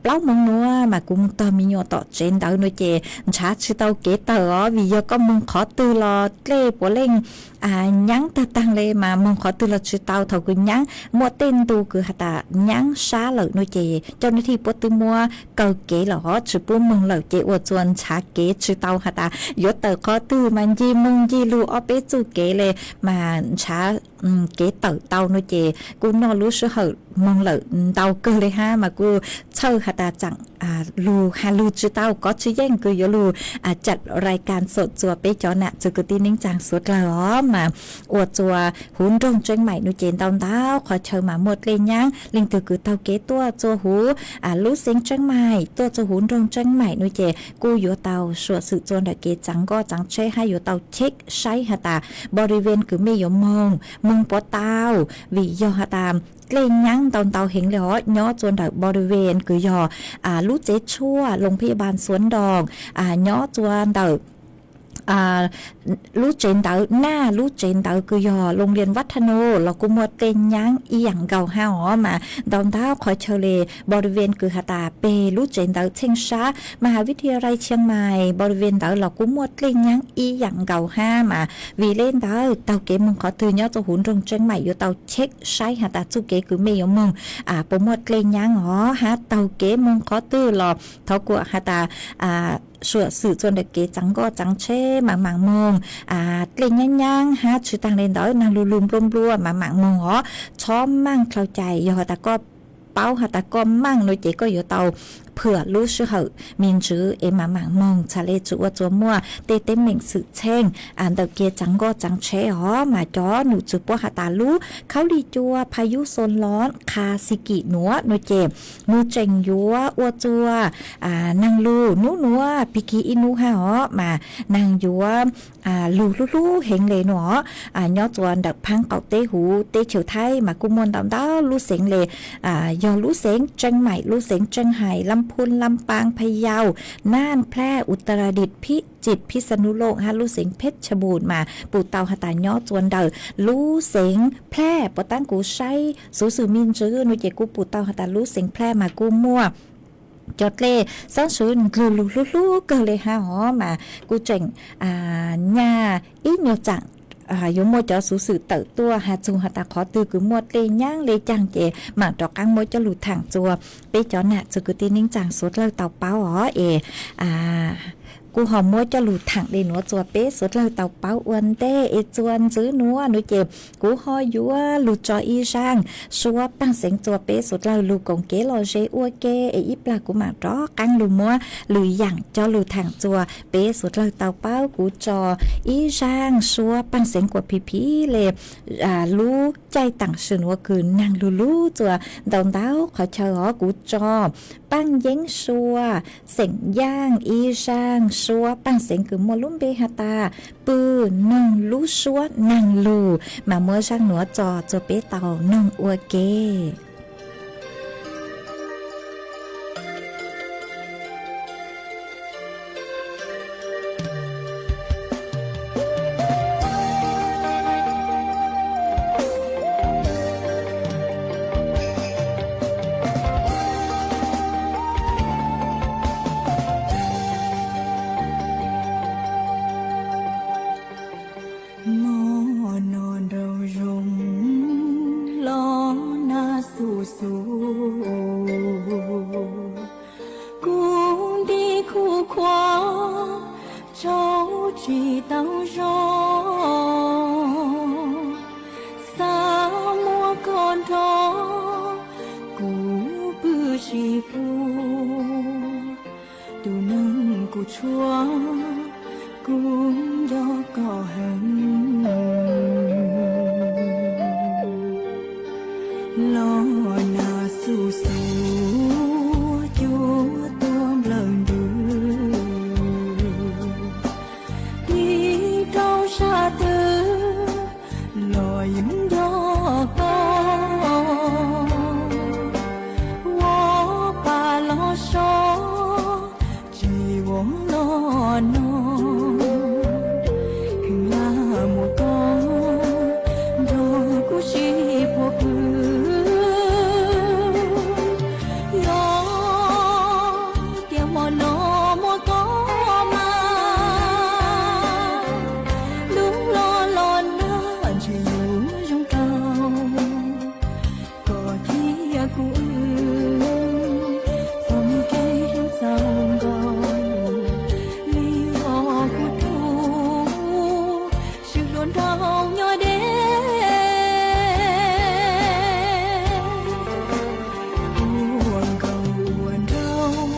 plaub moos nuav mas kuv moog tog me nyuam tom tsev ntawd no ces nrhav tsis tau kev tawm os vim yog koj moog qhov twg los dlej puav leej nyaab tag taag le mas moog qhov twg los tsis tau. Thaum kws nyaab muaj tej ntu kws has tas nyaab sab lawm no ces cau nav thij puab twb muab kaw kev lawm hov tsis pub moog lawm ces ua txua nrhav kev tsis tau has tas yuav tawm qhov twg mas ncig moog ncig lug ob peb txuj kev le mas nrhav kev tawm tau no ces kuj noj lub sij hawm moog lawm ntau kawg le hab mas kuj txhawj has tas tsaam lug has lug tsis tau kov tsis yeej kws yuav lug cam rai kas xom txua peb cov nam txwv kwv tij neej tsaa suav dlawg os mas ua txua huv nroog Tseeb Maim no ces ntau ntau qhov chaw mas muaj dlej nyaab. Leej twg kws taug kev tuaj txua huv lub xeev Tseeb Maim tuaj txua huv nroog Tseeb Maim no ces kuj yuav tau suam xwm txua ntawm kev txaav nkoj txaav tsheb hab yuav tau check saib has tas npau du ven kws mej yuav moog, moog puas tau vim yog has tas dlej nyaab ntau ntau heev le hov nyob txua ntawm npau du ven kws yog lub tsev tshuaj Loos Phab Yaj Npaas Xuav Nroos, nyob txua ntawm lub tsev ntawv, naj lub tsev ntawv kws yog Loos Lias Vaj Thaj Nos los kuj muaj dlej nyaab ib yaam nkaus hab os mas ntau ntau qhov chaw le npau du ven kws has tas peg lub tsev ntawv Txheej Sab Mas Ha Vij Thia Rai Tshiab Mais npau du ven ntawd los kuj muaj dlej nyaab ib yaam nkaus hab mas vim le ntawd taug kev moog qhov twg nyob txua huv nroog Tseeb Maim yuav tau check saib has tas txuj kev kws mej yuav moog puas muaj dlej nyaab os hab taug kev moog qhov twg los thov kuas has tas suam xwm txua ntawm kev txaav nkoj txaav tsheb maam maam moog, dlej nyaab nyaab hab tsis taag le ntawd naag lug lug nplua nplua maam maam moog os. Txhob maaj dlhau cai yog has tas koj paub has tas koj maaj no ces koj yuav tau phwam lub sij hawm me ntsis es maam maam moog txhad le tsi ua txua muaj tej teeb meem xwm txheej ntawm kev txaav nkoj txaav tsheb os mas cov num txwv puab has tas lub khaub lig cua pha yub xoo los qha xi kim nuav no ces nwg tseem yuav ua txua naag lug nub nuav pig kig ib nub hab os mas naag yuav lug hlub hlub heev le no os. Nyob txua ntawm phaab qaum teb huv teb chaws Thaib mas kuj muaj ntau ntau lub xeev le yog lub xeev Tseeb Maim, lub xeev Tseeb Hais, Lab Phub, Lab Paab, Phab Yauj, Naj, Plaj, Utaradit, Phib Cim, Phib Xa Nub Looj hab lub xeev Pheb Cha Npum mas pum tau has tas nyob txua ntawm lub xeev Plaj puas taab kuv saib xuv xwm me ntsis no ces kuj pum tau has tas lub xeev Plaj mas kuj muaj cov dlej xaab swv nklwg lug hlub hlub kawg le hab os mas kuj tseem nyaj ib nyuag tsaam yuav muaj cov xuv xwm tawm tuaj has txug has tas qhov twg kws muaj dlej nyaab le caag ces maam rov qaab muab coj lug thaam txua peb cov nam txwv kwv tij neej tsaa suav dlawg tau paub os es kuj ho muab coj lug thaam le nuav txua peb suav dlawg tau paub ua ntej es txua ntxiv nuav no ces kuv ho yuav lug tso ib zaaj suab paaj xeev txua peb suav dlawg lug koom kev lom zem ua ke es ib plag kuv maam rov qaab lug muab lwm yaam coj lug thaam txua peb suav dlawg tau paub. Kuv tso ib zaaj suab paaj xeev kuas phim phim le lub caij taam sim nuav kws naag lug lug txua ntau ntau qhov chaw os. Kuv tso paaj yeeb suab xeem yaaj ib zaaj suab paaj xeev kws muaj lub npe has tas pw noog lub suab naag lug mas muab zaaj nuav tso txua peb tau noog ua ke. Mob noj nraug zoo los nag xu xu, kuv nti khuv khuav tsaug tsis tau zoo. Tus neeg kuv tshuav, kuv nco koj heev. Los nag xuj xuav cuab tuag nplawm ntws, tig rau sab twg los yeej nco koj. Ua pa los so, tsis ua los no, kheev lam muaj koj nrog kuv sib pab pw. Yog tias hmo no muaj koj mas, lub hlob los nag ntshe yuav zoo rau koj thiab kuv wb, txoj me kev hlub txaus nkaus li os kuv tub, swb hluas nraug nyob deb. Ua nkauj ua nraug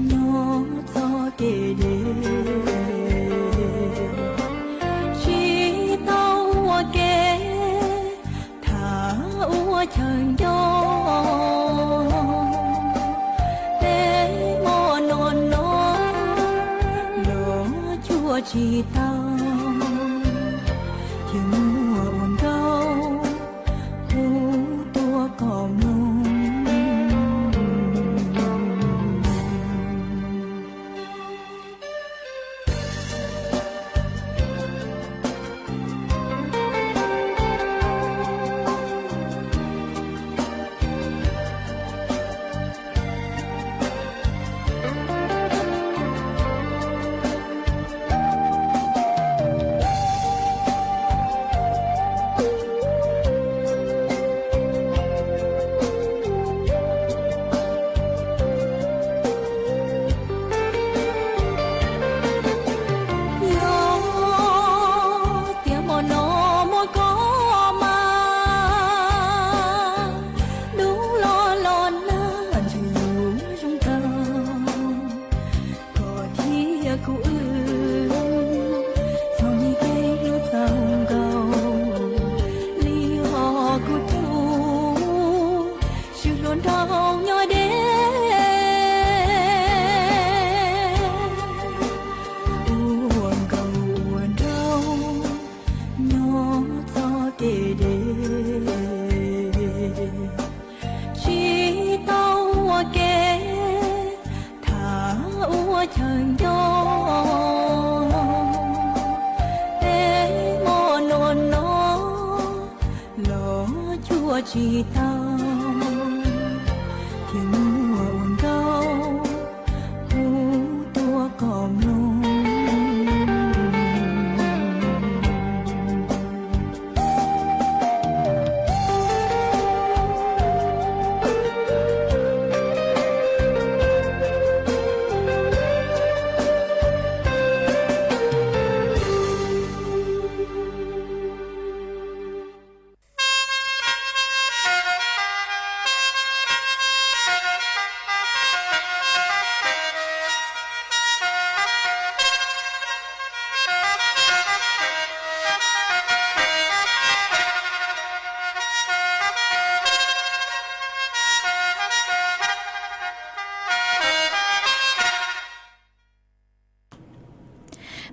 nyob txoj kev deb, tsis tau ua ke tham ua chaw nco. Peb hmo no no los cuag tsis tau, ces muaj ua nkauj hu tuaj kom mloog. Yog tias hmo no muaj koj mas, dub los los nag ntshe yuav zoo rau koj thiab kuv wb, txoj me kev hlub txaus nkaus li os kuv tub, swb hluas nraug nyob deb. Ua nkauj ua nraug nyob txoj kev deb, tsis tau ua ke tham ua chaw nco. Peb hmo no no los cuag tsis tau, ces muaj ua nkauj hu tuaj kom mloog.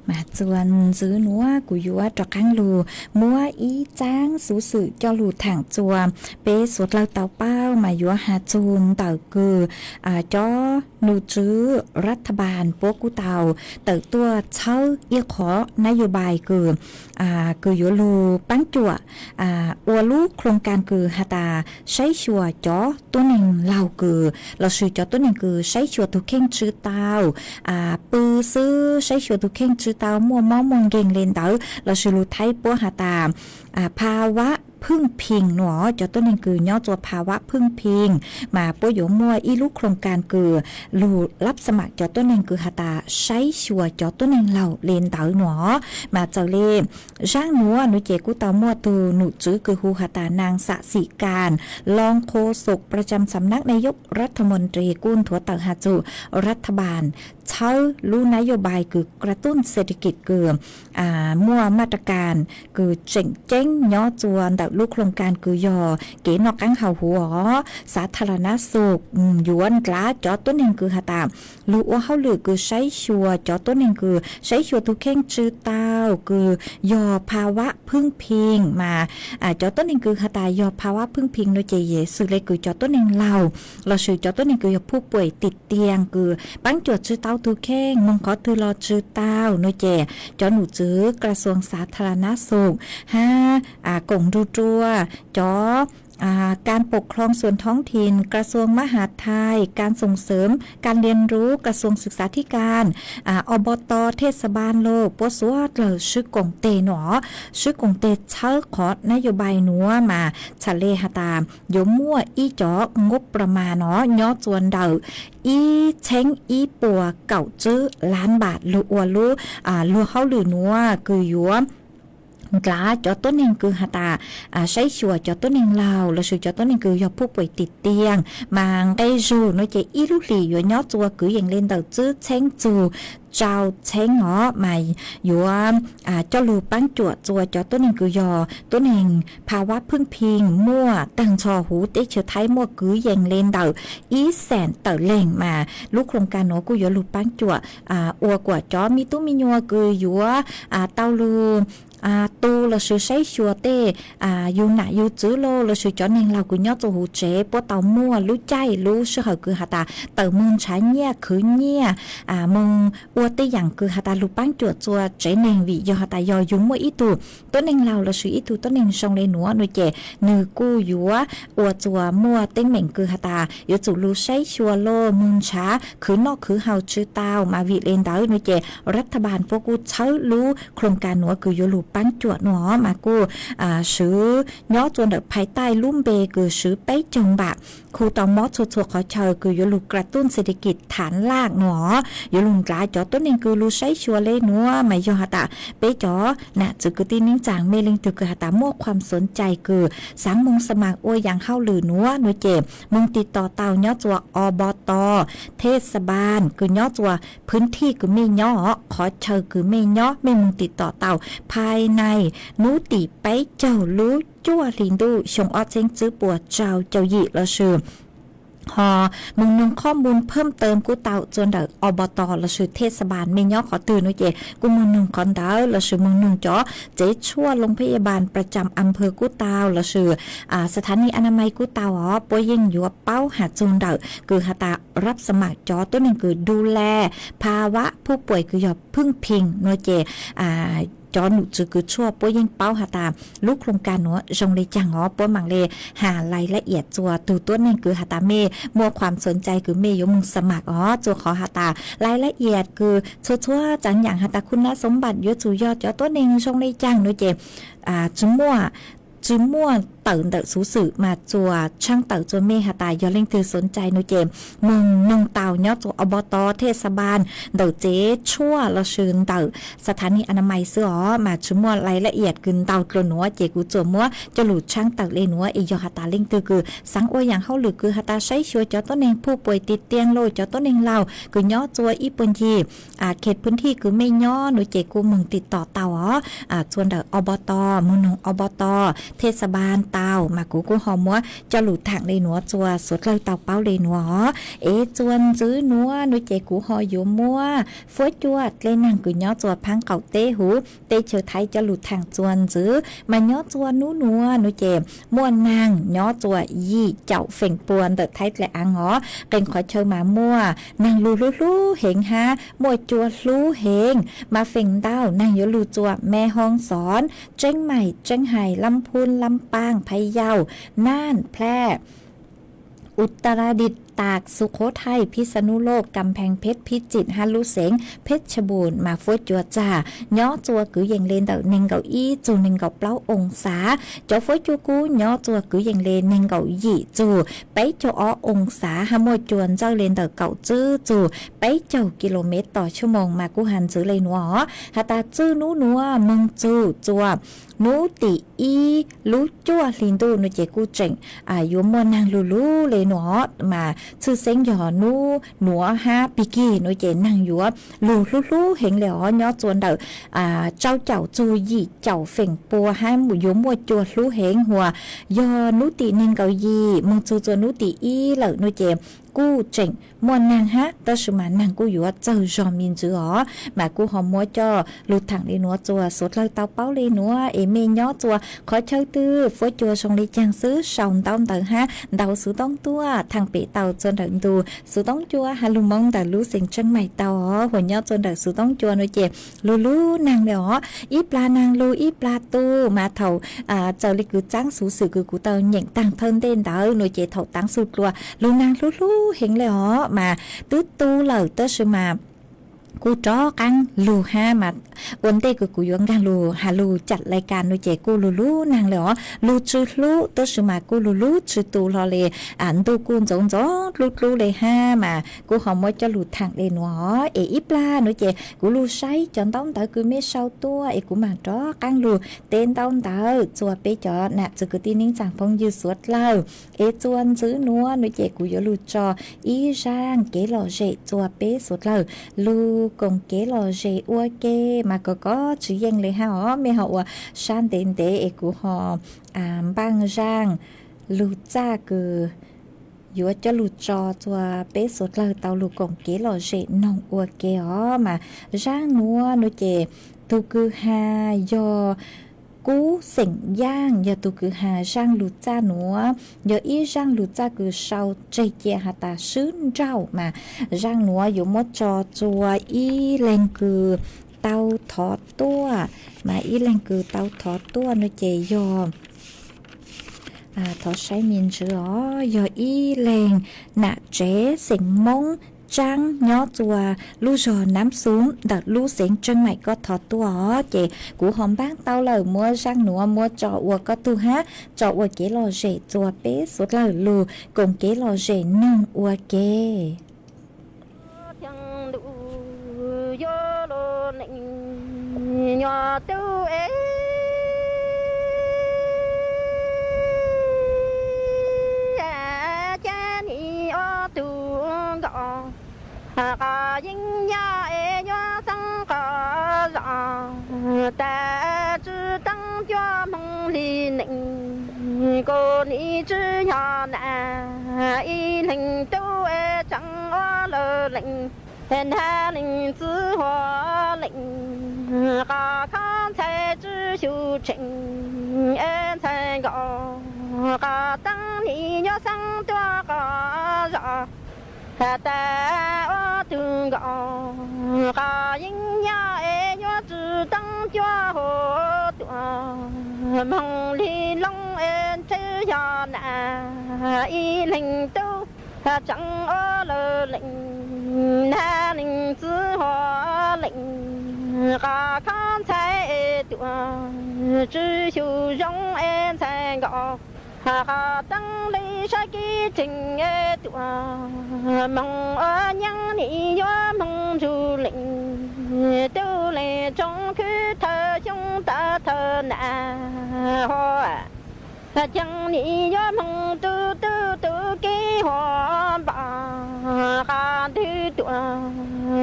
Mas txuas ntxiv nuav kuv yuav rov qaab lug muab ib txaab xuv xwm coj lug thaam txuas peb suav dlawg tau paub mas yuav has txug ntawm kws cov num tswv rat tha npas puab kuj tau tawm tuaj txhawb ib qhov nab yog npais kws kws yuav lug paab cuam ua lub khloos kas kws has tas saib xyuas cov tuab neeg laug kws lossis cov tuab neeg kws saib xyuas tug kheej tsw tau, pw xwb saib xyuas tug kheej tsw tau muaj mob muaj nkeeg le ntawd lossis lug thaib puab has tas Pha Vam Phooj Phiej no, cov tuab neeg kws nyob tsua Pha Vam Phooj Phiej mas puab yuav muaj ib lub khoo kas kws lug lab xa mam cov tuab neeg kws has tas saib xyuas cov tuab neeg laug le ntawd no. Mas txawm le zaaj nuav nuav ces kuj tau muaj tug nom tswv kws hu has tas Naag Xaam Xim Kaas, Loos Khos Xom Pra Cam Xam Nab Nayog Rathmon Nri kuj nthuav tawm has txug รัฐบาล txhawb lubนโยบาย kws กระตุ้นเศรษฐกิจ kws muaj มาตรการ kws tseem ceeb nyob tsua ntawm lub khoo kas kws yog kev noj qaab haus huv os, สาธารณสุข, yuav ndlav cov tuab neeg kws has tas lug ua hauj lwm kws saib xyuas cov tuab neeg kws saib xyuas tug kheej tsw tau kws yog ภาวะพึงพอเพียง mas cov tuab neeg kws has tas yog ภาวะพึงพอเพียง no ces xws le kws cov tuab neeg laug lossis cov tuab neeg kws yog ผู้ป่วยติดเตียง kws paab cuam tsw tau tug kheej, moog qhov twg los tsw tau no ces cov nom tswv กระทรวงสาธารณสุข hab koom nrug rua cov การปกครองส่วนท้องถิ่น กระทรวงมหาดไทย การส่งเสริมการเรียนรู้ กระทรวงศึกษาธิการ อบต เทศบาล los puab suav dlawg swb koom teg no, swb koom teg txhawb qhov นโยบาย nuav mas txhad le has tas yuav muaj ib cov งบประมาณ no nyob tsua ntawm ib txheeb ib puas kaum tswb lab npam lug ua lub luag hauj lwm nuav kws yuav ndlav cov tuab neeg kws has tas saib xyuas cov tuab neeg laug lossis cov tuab neeg kws yog ผู้ป่วยติดเตียง mas nqe zug no ces ib lub hlis yuav nyob tsua kwv yees le ntawm tswb txheeb txug rau txheeb os, mas yuav coj lug paab cuam tsua cov tuab neeg kws yog tuab neeg ภาวะพึงพอเพียง muaj taag nrho huv teb chaws Thaib muaj kwv yees le ntawm ib xees tawm leeg mas lub khoo kas nuav kuj yuav lug paab cuam ua kuas cov me tub me nyuam kws yuav tau lug tu lossis saib xyuas tej yug nam yug txwv los lossis cov neeg laug kws nyob tsua huv tsev puab tau muaj lub caij lub sij hawm kws has tas tawm moog nrhav nyiaj khwv nyiaj, moog ua tej yaam kws has tas lug paab cuam tsua tsev neeg, vim yog has tas yog yug muaj ib tug tuab neeg laug lossis ib tug tuab neeg zoo le nuav no ces nwg kuj yuav ua tsua muaj teeb meem kws has tas yuav tsum lug saib xyuas los moog nrhav khwv noj khwv haus tsw tau mas vim le ntawd no ces รัฐบาล puab kuj txhawb lub khoo kas nuav kws yuav lug paab cuam no mas kuj swv nyob tsua ntawm ภายใต้ lub npe kws swv peb caug npam khu tau mob txhua txhua qhov chaw kws yuav lug กระตุ้นเศรษฐกิจฐานราก no yuav lug ndlav cov tuab neeg kws lug saib xyuas le nuav mas yog has tas peb cov nam txwv kwv tij neej tsaa mej leej twg kws has tas muaj ความสนใจ kws xaav moog สมัคร ua yaam hauj lwm nuav no ces moog ติดต่อ tau nyob tsua อบต. เทศบาล kws nyob tsua พื้นที่ kws mej nyob os, qhov chaw kws mej nyob mej moog ติดต่อ tau ภายใน hnub tim peb caug lub cuaj hli ntuj xyoo ob txheeb tswb puas rau caum yim lossis ho moog noog qhov mus phwm tawm kuj tau tsua ntawm อบต. lossis เทศบาล mej nyob qhov twg no ces kuj moog noog qhov ntawd lossis moog noog cov tsev tshuaj โรงพยาบาลประจำอำเภอ kuj tau lossis สถานีอนามัย kuj tau os, puab yeej yuav paub has txug ntawm kws has tas รับสมัคร cov tuab neeg kws ดูแล ภาวะผู้ป่วย kws yog พึงพอเพียง no ces cov nom tswv kws tshuaj puab yeej paub has tas lub khoo kas nuav zoo le caag os, puab maam le has รายละเอียด tsua tug tuab neeg kws has tas mej muaj ความสนใจ kws mej yuav moog สมัคร os, tsua qhov has tas รายละเอียด kws txhua txhua tsaam yaam has tas คุณสมบัติ yuav tsum yog cov tuab neeg zoo le caag no ces tsi muaj tawm ntawm xuv xwm mas tsuas tshaaj tawm tsua mej has tas yog leej twg สนใจ no ces moog noog tau nyob tsua อบต. เทศบาล ntawm tsev tshuaj lossis ntawm สถานีอนามัย xwb os, mas tsi muaj รายละเอียด kws ntau dlua nuav ces kuv tsuas muab coj lug tshaaj tawm le nuav es yog has tas leej twg kws xaav ua yaam hauj lwm kws has tas saib xyuas cov tuab neeg ผู้ป่วยติดเตียง los cov tuab neeg laug kws nyob tsua ib puag ncig เขตพื้นที่ kws mej nyob no ces kuj moog ติดต่อ tau os, tsua ntawm อบต. moog noog อบต. เทศบาล tau mas kuv kuj ho muab coj lug thaam le nuav tsua suav dlawg tau paub le nuav os. Es tsua ntxiv nuav no ces kuv ho yuav muab fuab cuaj dlej naag kws nyob tsua phaab qaum teb huv teb chaws Thaib coj lug thaam tsua ntxiv, mas nyob tsua nub nuav no ces muaj naag nyob tsua yim caum feem pua ntawm Thaib dlej aav os. Qee qhov chaw mas muaj naag lug hlub hlub heev hab muaj cua hlub heev, mas feem ntau naag yuav lug tsua แม่ฮ่องสอน Tsheeb Maim, Tsheeb Hais, Lab Phub, Lab Paaj, Phaj Yauj, Naaj, Plaj, Utaradiv, Tag, Xukhothai, Phitsanulok, Kampheej Phet, Phitsit hab lub xeev Phetshabun mas fuab cua txag nyob txua kwv yees le ntawm neeg nkaum ib txug neeg nkaum plaub oo xav. Cov fuab cua kub nyob txua kwv yees le neeg nkaum yim txug peb caug ob oo xav hab muaj cua ntxawj le ntawm kaum tswb txug peb caug kis lus mev tos tshuaj moos mas kuj has ntxwv le nuav os. Has tas txwj nub nuav moog txug txua nub tim ib lub cuaj hli ntuj nuav ces kuj tseem yuav muaj naag lug lug le nuav mas tshwj xeeb yog nub nuav hab pig kig nuav ces naag yuav lug hlub hlub heev le os. Nyob txua ntawm rau caum txug yim caum feem pua hab yuav muaj cua hlub heev. Hua yog nub tim neeg nkaum yim moog txug txua nub tim ib lawm nuav ces kuj tseem muaj naag hab tab sis mas naag kuj yuav txawg zog me ntsis os. Mas kuj ho muab coj lug thaam le nuav txua suav dlawg tau paub le nuav es mej nyob txua qhov chaw twg fuab cua zoo le caag xwb sau ntaub ntawv hab ntaus xuv toob tuaj thaam pem tau txua nrawm ntug xuv toob cua has lug Moob ntawm lub xeev Tseeb Maim tau os. Hua nyob txua nrawm xuv toob cua nuav ces lug lub naag le os, ib plag naag lug ib plag tu mas thaum txawm le kws txaab xuv xwm kws kuv tau nyeem taag thawj ntej ntawd nuav ces thaum taav xu dlua lug naag hlub hlub heev le os mas twb tu lawm tab sis mas kuj rov qaab lug hab mas ua ntej kws kuv yuav nkaag lug has lug cam lais kas nuav ces kuj lug lub naag le os, lug tsw hlub tab sis mas kuj lug lub tsw tu hlo le. Ntuj kuj ntxoov ntxoov dlub dlub le hab mas kuj ho muab coj lug thaam le nuav os. Es ib plag nuav ces kuv lug saib cov ntaub ntawv kws mej sau tuaj es kuv maam rov qaab lug teb ntaub ntawv txua peb cov nam txiv kwv tij neej tsaa phooj ywg suav dlawg. Es txua ntxiv nuav nuav ces kuv yuav lug tso ib zaaj kev lom zem txua peb suav dlawg lug koom kev lom zem ua ke mas kom kov tsis yeej le hab os. Mej ho ua sab ntev ntev es kuv ho npaaj zaaj lug txaj kws yuav coj lug tso txua peb suav dlawg tau lug koom kev lom zem noog ua ke os. Mas zaaj nuav nuav ces tug kws has yog Kub xeem Yaaj yog tug kws has zaaj lug txaj nuav, yog ib zaaj lug txaj kws sau tseg cia has tas swb nrauj mas zaaj nuav yuav muab tso txua ib leeg kws tau thov tuaj, mas ib leeg kws tau thov tuaj nuav ces yog thov saib me ntsis os, yog ib leeg nam tsev xeem Moob Tsaab nyob txua lub zog Nam Xum ntawm lub xeev Tseeb Maim koj thov tuaj os. Ces kuv ho npaaj tau lawm, muab zaaj nuav muab tso ua koj tug hab tso ua kev lom zem txua peb suav dlawg lug koom kev lom zem noog ua ke. Qos yeeb yaj es nyuaj xeeb qos zos, tas tsi teeb cuaj hmoov hli neej, kuv nim tsi yog nam ib leeg tub es tseem ua lawv leej, nag leej txwv huam leej, qos khob ntxhais tsi xyu tseem es ntxhais nkaus, qos teeb nim nyuaj xeeb tuaj qos zos, tas ua tug nkaus, qos yeeb yaj es nyuaj tsi teeb cuaj huv tuam, hmoov hli loo es tsi yog nam ib leeg tub tseem ua lawv leej, nag leej txwv huam leej, qos khob ntxhais es tuam, tsi xyu zoo es ntxhais nkaus, qos teeb li sab kib tseem es tuam, hmoov ua nyeeb nim yuav hmoov ntsug leej, tub leej tsoom khwv thawj xyoob tawv thawj nam hua, ceeb nim yuav hmoov tub tub tub kib huam npam, qos ntwg tuam,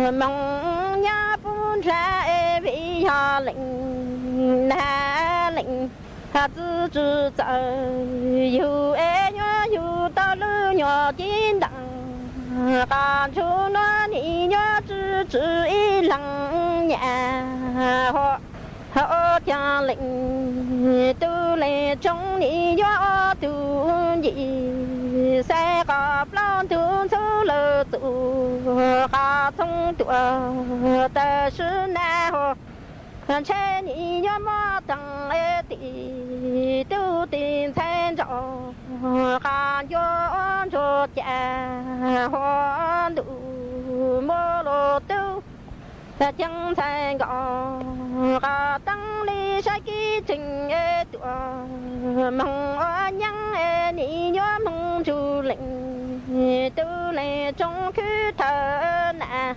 hmoov nyab pub nrag es vim yog leej, nag leej txwv tsi txawj yug es nyuaj yug tau lub nyuag cib ntees, qos ntsug nuav nim nyuaj tsi tsi ib leeg nyam hua, ua caag leej, tub leej tsoom nim yuav ua tug ncim, xais qos plaub ntug ntxhub lawv txuj, qos txhoov tuam, tam sim nag hua, Ntshe nim yuav muaj teeg es tim tub tim ntxhais nraug, qas ncua ua ntsuag cas hua ntuj muaj lus tub ceev ntxhais nkaus, qas teeb li saib kib tseem es tuaj moog ua nyeeb es nim yuav moog ntsug leej tub leej tsoom khwb thawj nam,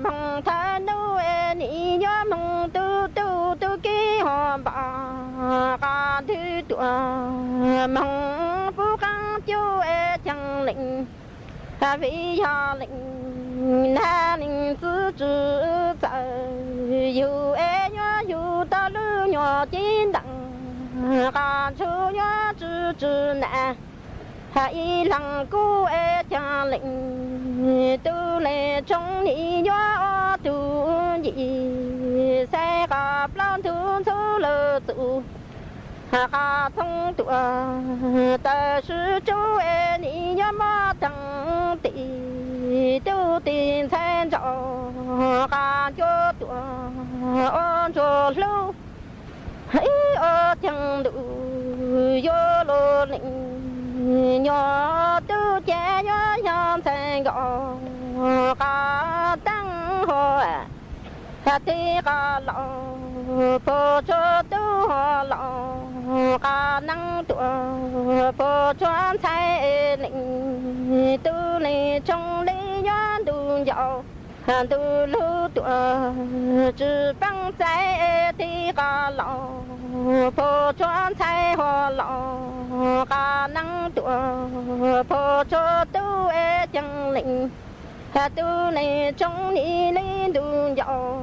moog thawj nub es nim yuav moog tub tub tub kib hua npam, qas ntwg tuaj moog pub qaab cub es ceev leej, vim yog leej nab leej txwv tsi txawj yug es yuav yug tau lub nyuag ceeb ntees, qas ntshua yuav tsi tsi nam, ib leeg kub es ceev leej tub leej tsoom nim yuav ua tug yim, xaiv qas plaub ntug ntxhub lawm txuj, qas thoob tuaj tawm sib tsub es nim yuav muab teeg tim tub tim ntxhais nraug, qas ncua tuaj ua ntsuag hlub ib ua ceev ntuj yuav lug leej, nyuag tub ces yuav yog ntxhais nkaus, qas teeb hua tig qas laus, puag tsuag tub hua laus, qas neeb tuaj puag tsuag ntxhais leej, tub leej tsoom li yuav ntuj ncaus, ntuj lug tuaj tsi peeb txais tig qas laus, puag tsuag ntxhais hua laus, qas neeb tuaj puag tsuag tub es ceev leej, tub leej tsoom nim li ntuj ncaus,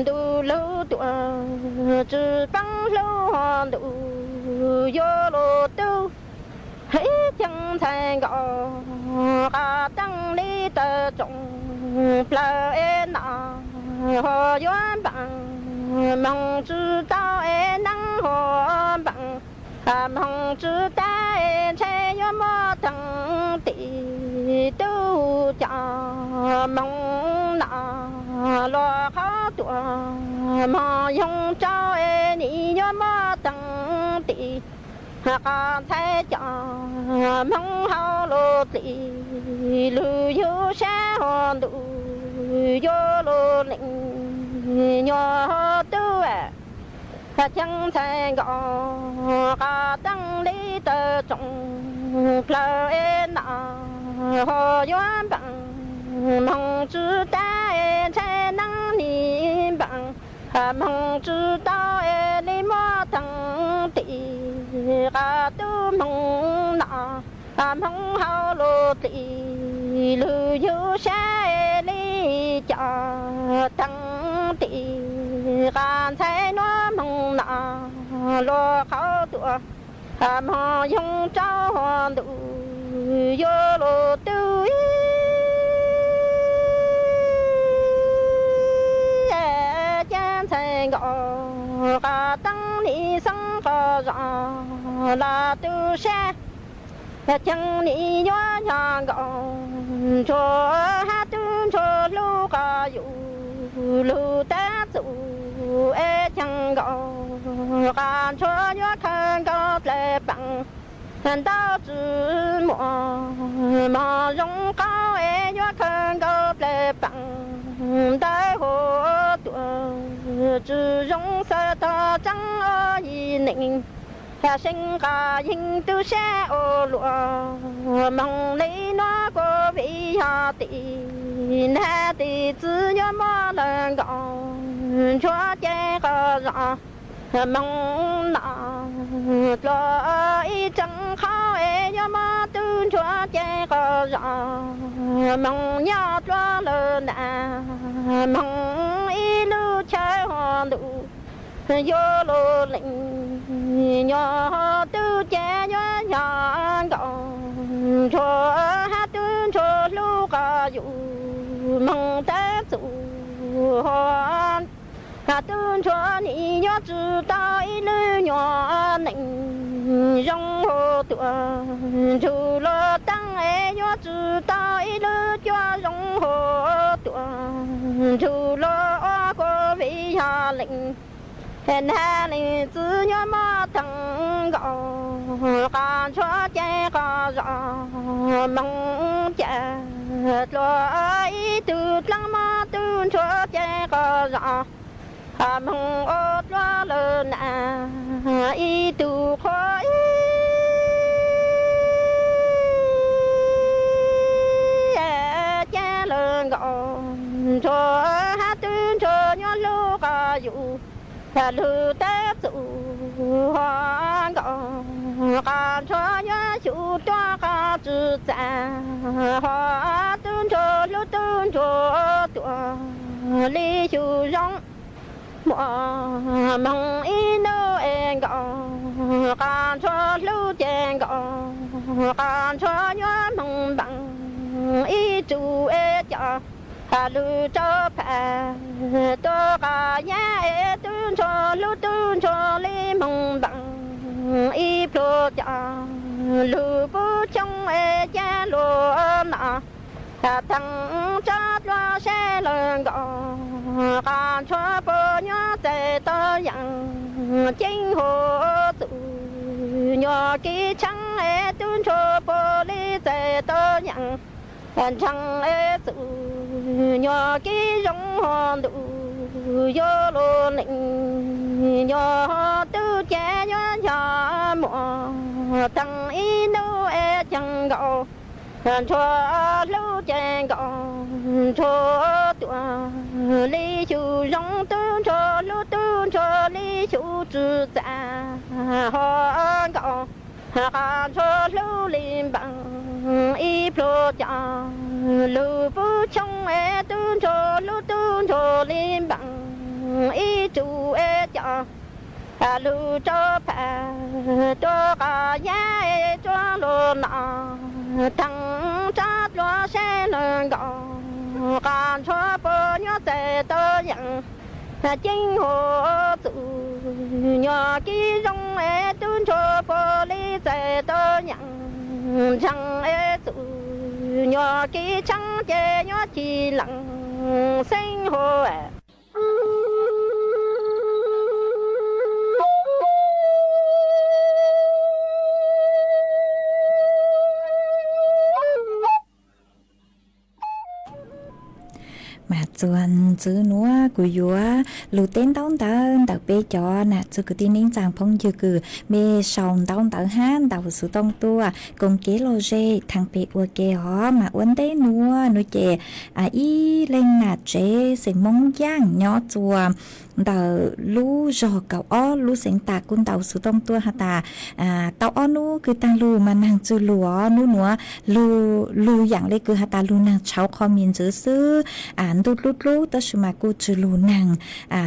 ntuj lug tuaj tsi peeb hlub hua ntuj yuav lug tub ib ceev ntxhais nkaus, qas teeb li tawm tsoom plawg es nam, hua yuav npeem moog tsi tau es neeb hua npeem, moog tsi tau es ntshe yuav muab teeg tim tub coj moog nam, luag qhov tuaj moog yoog rau es nim yuav muab teeg tim, qas ntxhais coj moog hauv lub txim lug yug sab hua ntuj yuav lug leej, nyuag tub ceev ntxhais nkaus, qas teeb li tawm tsoom plawg es nam, hua yuav npeem moog tsi tau es ntshe neeb nim npeem, moog tsi tau es li muab teeg tim, qas tub moog nam, moog hauv lub txim lug yug sab es li coj teeg tim, qas ntxhais nuav moog nam, luag qhov tuaj moog yoog rau hua ntuj yuav lug tub ib ceev ntxhais nkaus, qas teeb nim xeeb qhov zog los tub sab ceev nim yuav yog nkaus, ntsuag hab tub ntsuag hlub qas yus lug tab txuj es ceev nkaus, qas ntsuag yuav khaws nkaus dlaim peem ntawv tsi muaj, mog zoo qauv es yuav khaws nkaus dlaim peem ntawv huv tuaj tsi zoo xav tog tseeb ua yim neej, seev qas yeej tub sab ua luaj moog li nuav kuv vim yog tim nab tim txwv yuav muab lawv nkaus, ntsuag ces qhov zog moog nam, dluag ib tseem qhov es yuav muab tub ntsuag ces qhov zog moog nyob dluag lawm nam, moog ib lub chaw hua ntuj yuav lug leej, nyuag tub ces yuav yog nkaus, ntsuag hab tub ntsuag hlub qas yus moog tab txuj hua, tub ntsuag nim yuav tsi tau ib lub nyuag neej zoo hua tuaj, ntsug luag teeb es yuav tsi tau ib lub cuab zoo hua tuaj, ntsug luag ua kuv vim yog leej, nag leej txiv nyob mog theej nkaus, qas ntsuab ces qas zos moog cas dlua ib tug dlaab mog tub ntsuab ces qas zos moog ua dlua lawm na ib tug qhua ib ces lawm nkaus ntsuab hab tub ntsuab nyob hlub qas yus lug tab txug ho nkaus qas ntsuab nyob xyuv tuaj qas tsi txav ho tub ntsuab hlub tub ntsuab tuaj li xyuv zoo muaj moog ib nub es nkaus qas ntsuab hlub ces nkaus qas ntsuab nyob moog npeeg ib tsu es cov lug rau pham tuaj qas yab es tub ntsuab hlub tub ntsuab li moog npeeg ib pluag cov lug pub choob es cab lug no theej tsob dlua sab lawm nkaus qas ntsuab puab nyob txais tau yeem ceeb huv txuj nyuag kib tshaab es tub ntsuab puab li txais tau yeem ntshaaj es txuj nyuag kib zoo ho ntuj yuav lug neej nyuag tub ces yuav nyob muaj theej ib nub es cheej nkaus ntsuab hlub ces nkaus ntsuab tuaj li xyuv zoo tub ntsuab hlub tub ntsuab li xyuv tsi txav ho nkaus qas ntsuab hlub li npeeg ib pluag cov lug pub choob es tub ntsuab hlub tub ntsuab li npeeg ib tsu es cov lug rau pham tuaj qas yab es tuaj lug no theej tsob dlua sab lawm nkaus qas ntsuab puab nyob txais tau yeem ceeb huv txuj nyuag kib zoo es tub ntsuab puab li txais tau yeem ntshaaj es txuj nyuag kib tshaab ces nyob ci leej xeeb huv Mas txuas ntxiv nuav kuv yuav lug teb ntaub ntawv ntawm peb cov nam txiv kwv tij neej tsaa phooj ywg kws mej sau ntaub ntawv hab ntaus xuv tooj tuaj koom kev lom zem thaam pem ua ke os. Mas ua ntej nuav nuav ces ib leeg nam tsev xeem Moob Yaaj nyob txuas ntawm lub zog kaum ob lub xeev Tas kuj ntaus xuv tooj tuaj has tas tau ob nub kws taag lug mas naag tsw lug os, nub nuav lug yaam le kws has tas lug naag tshauv qhov miv ntxwv xwb, ntuj dlub dlub tab sis mas kuj tsw lug naag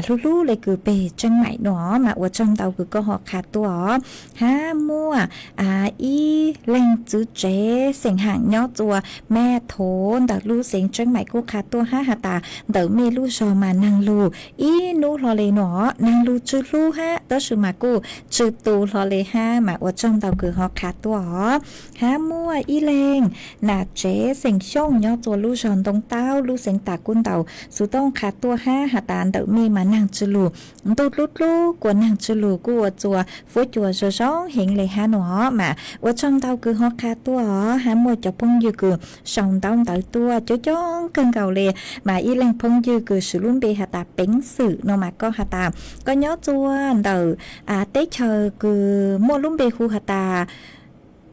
hlub hlub le kws peg Tseeb Maim nuav. Mas ua tsaug ntau kws koj ho qha tuaj os. Hab muaj ib leeg txiv tsev xeem Haam nyob txuas Maj Thov ntawm lub xeev Tseeb Maim kuj qha tuaj hab has tas ntawm mej lub zog mas naag lug ib nub hlo le nuav, naag lug tsw hlub hab tab sis mas kuj tsw tu hlo le hab. Mas ua tsaug ntau kws ho qha tuaj os. Hab muaj ib leeg nam tsev xeem Xyooj nyob txuas lub zog Ntoo Taub lub xeev Tas kuj ntaus xuv tooj qha tuaj hab has tas ntawm mej mas naag tsw lug, ntuj dlub dlub kuas naag tsw lug kuj ua txuas fuab cua zoo zoo heev le hab nuav. Mas ua tsaug ntau kws ho qha tuaj os. Hab muaj cov phooj ywg kws sau ntaub ntawv tuaj coob coob kawg nkaus le. Mas ib leeg phooj ywg kws swv lub npe has tas Peev Xwm no mas koj has tas koj nyob txuas ntawm teb chaws kws muaj lub npe hu has tas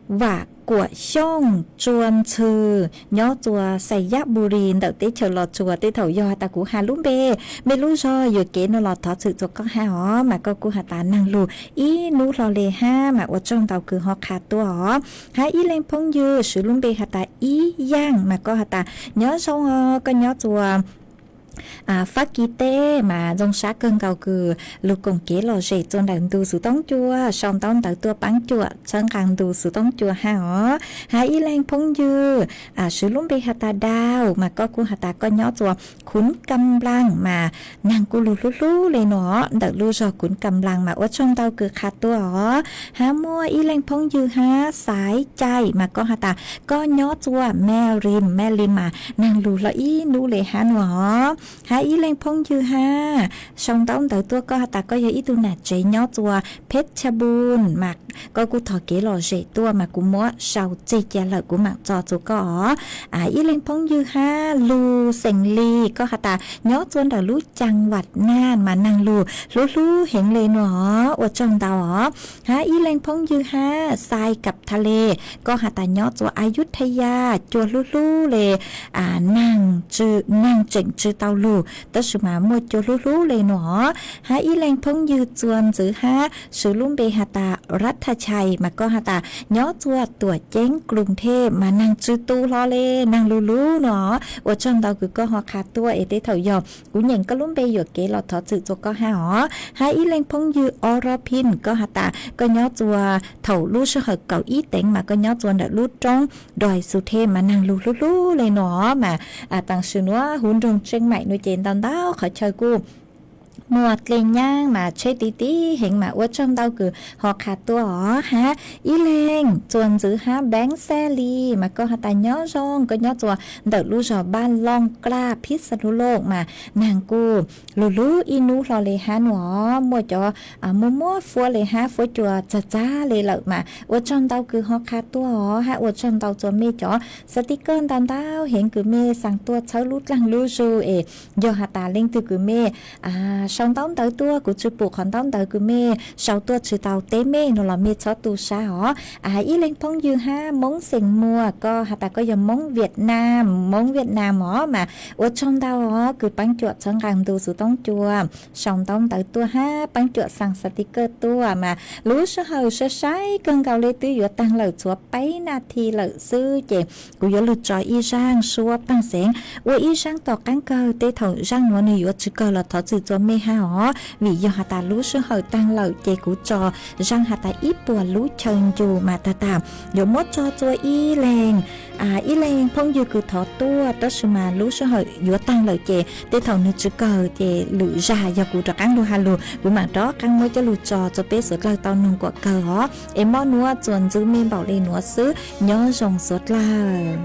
Vam Kuam Xyooj Tsua Ntxhw, nyob txuas Xais Yab Npus Lis ntawm teb chaws Los Tsuas. Tej thaum yog has tas kuv has lub npe, mej lub zog yuam kev no los thov txim txuas koj hab os. Mas koj kuj has tas naag lug ib nub hlo le hab. Mas ua tsaug ntau kws ho qha tuaj os. Hab ib leeg phooj ywg swv lub npe has tas Ib Yaaj mas koj has tas nyob zoo os, koj nyob txuas Fab Kis teb mas zoo sab kawg nkaus kws lug koom kev lom zem txuas ntawm ntu xuv tooj cua, sau ntaub ntawv tuaj paab cuam txhawb nqaa ntu xuv tooj cua hab os. Hab ib leeg phooj ywg swv lub npe has tas Dau mas koj kuj has tas koj nyob txuas Khuv Kam Nplaas mas naag kuj lug hlub hlub le nuav ntawm lub zog Khuv Kam Nplaas. Mas ua tsaug ntau kws qha tuaj os. Hab muaj ib leeg phooj ywg hab Xaiv Cai mas koj has tas koj nyob txuas Maj Lim, Maj Lim mas naag lug hlo ib nub le hab nuav os. Hab ib leeg phooj ywg hab, sau ntaub ntawv tuaj koj has tas koj yog ib tug nam tsev nyob txua Phetchabun mas koj kuj thov kev lom zem tuaj mas kuv muab sau tseg cia lawm kuv mam tso txug koj os. Ib leeg phooj ywg hab lug xeem Lis koj has tas nyob txua ntawm lub caa Vam Naj mas naag lug hlub hlub heev le nuav os, ua tsaug ntau os. Hab ib leeg phooj ywg hab Xais Kab Tha Le koj has tas nyob txua Ayutthaya cua hlub hlub le, naag tseem tsw tau lug tab sis mas muaj cua hlub hlub le nuav os. Hab ib leeg phooj ywg txua ntxwv hab swv lub npe has tas Rat Tha Chais mas koj has tas nyob txua Tuam Ceeb Kloos Thej mas naag tsw tu hlo le naag lug lug nuav os. Ua tsaug ntau kws koj ho qha tuaj es tej thaum yog kuv nyeem koj lub npe yuam kev los thov txwm txua koj hab os. Hab ib leeg phooj ywg Orophim koj has tas koj nyob txua, thaum lub sij hawm kaum ib teev mas koj nyob txua ntawm lub roob Doi Xu Thej mas naag lug hlub hlub le nuav os mas taam sim nuav huv nroog Tseej Maim nuav ces ntau ntau qhov chaw kuj muaj dlej nyaab mas tsheb tiv tiv heev mas ua tsaug ntau kws ho qha tuaj os. Hab ib leeg txua ntxwv hab Beeb Xaj Lis mas koj has tas nyob zoo, koj nyob txua ntawm lub zog Npaj Looj Klaj Phib Xa Lug Looj mas naag kuj lug lug ib nub hlo le hab nuav os. Muaj cov muaj muab fuab le hab fuab cua txag txag le lawm mas ua tsaug ntau kws ho qha tuaj os. Hab ua tsaug ntau txua mej cov xa ti kawj ntau ntau heev kws mej xaa tuaj txhawb lub dlaag lub zug es yog has tas leej twg kws mej sau ntaub ntawv tuaj kuv tsi pum qhov ntaub ntawv kws mej sau tuaj tsi tau teb mej no los mej txhob tu sab os. Ib leeg phooj ywg hab Moob xeem Muas koj has tas koj yog Moob Vietnam, Moob Vietnam os mas ua tsaug ntau os kws paab cuam txhawb nqaa ntu xuv toob cua sau ntaub ntawv tuaj hab paab cuam xaa xa ti kawj tuaj mas lub sij hawm sai sai kawg nkaus le twb yuav taag lawm txhua peb nas this lawm xwb ces kuv yuav lug tso ib zaaj suab paag xeev ua ib zaaj tom qaab kawg tej thaum zaaj nuav nwg yuav tsi kawg los thov txwm txua mej hab os. Vim yog has tas lub sij hawm taag lawm ces kuv tso zaaj has tas ib puas lub chaw ncu mas tag tag yuav muab tso txua ib leeg, ib leeg phooj ywg kws thov tuaj tab sis mas lub sij hawm yuav taag lawm ces tej thaum nwg tsi kawg ces lwm zag yog kuv rov qaab lug has lug kuv maam rov qaab muab coj lug tso txua peb suav dlawg tau noog kuam kawg os. Es mob nuav txuas ntxiv mej npaum le nuav xwb, nyob zoo suav dlawg.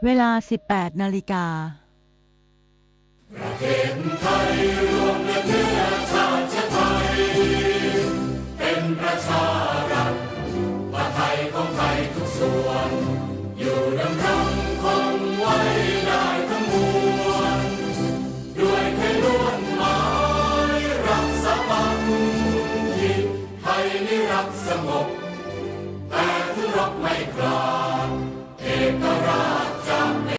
Ves las siv pam nas lis kas. เป็นประชา Maiv Khuam, es koj nrog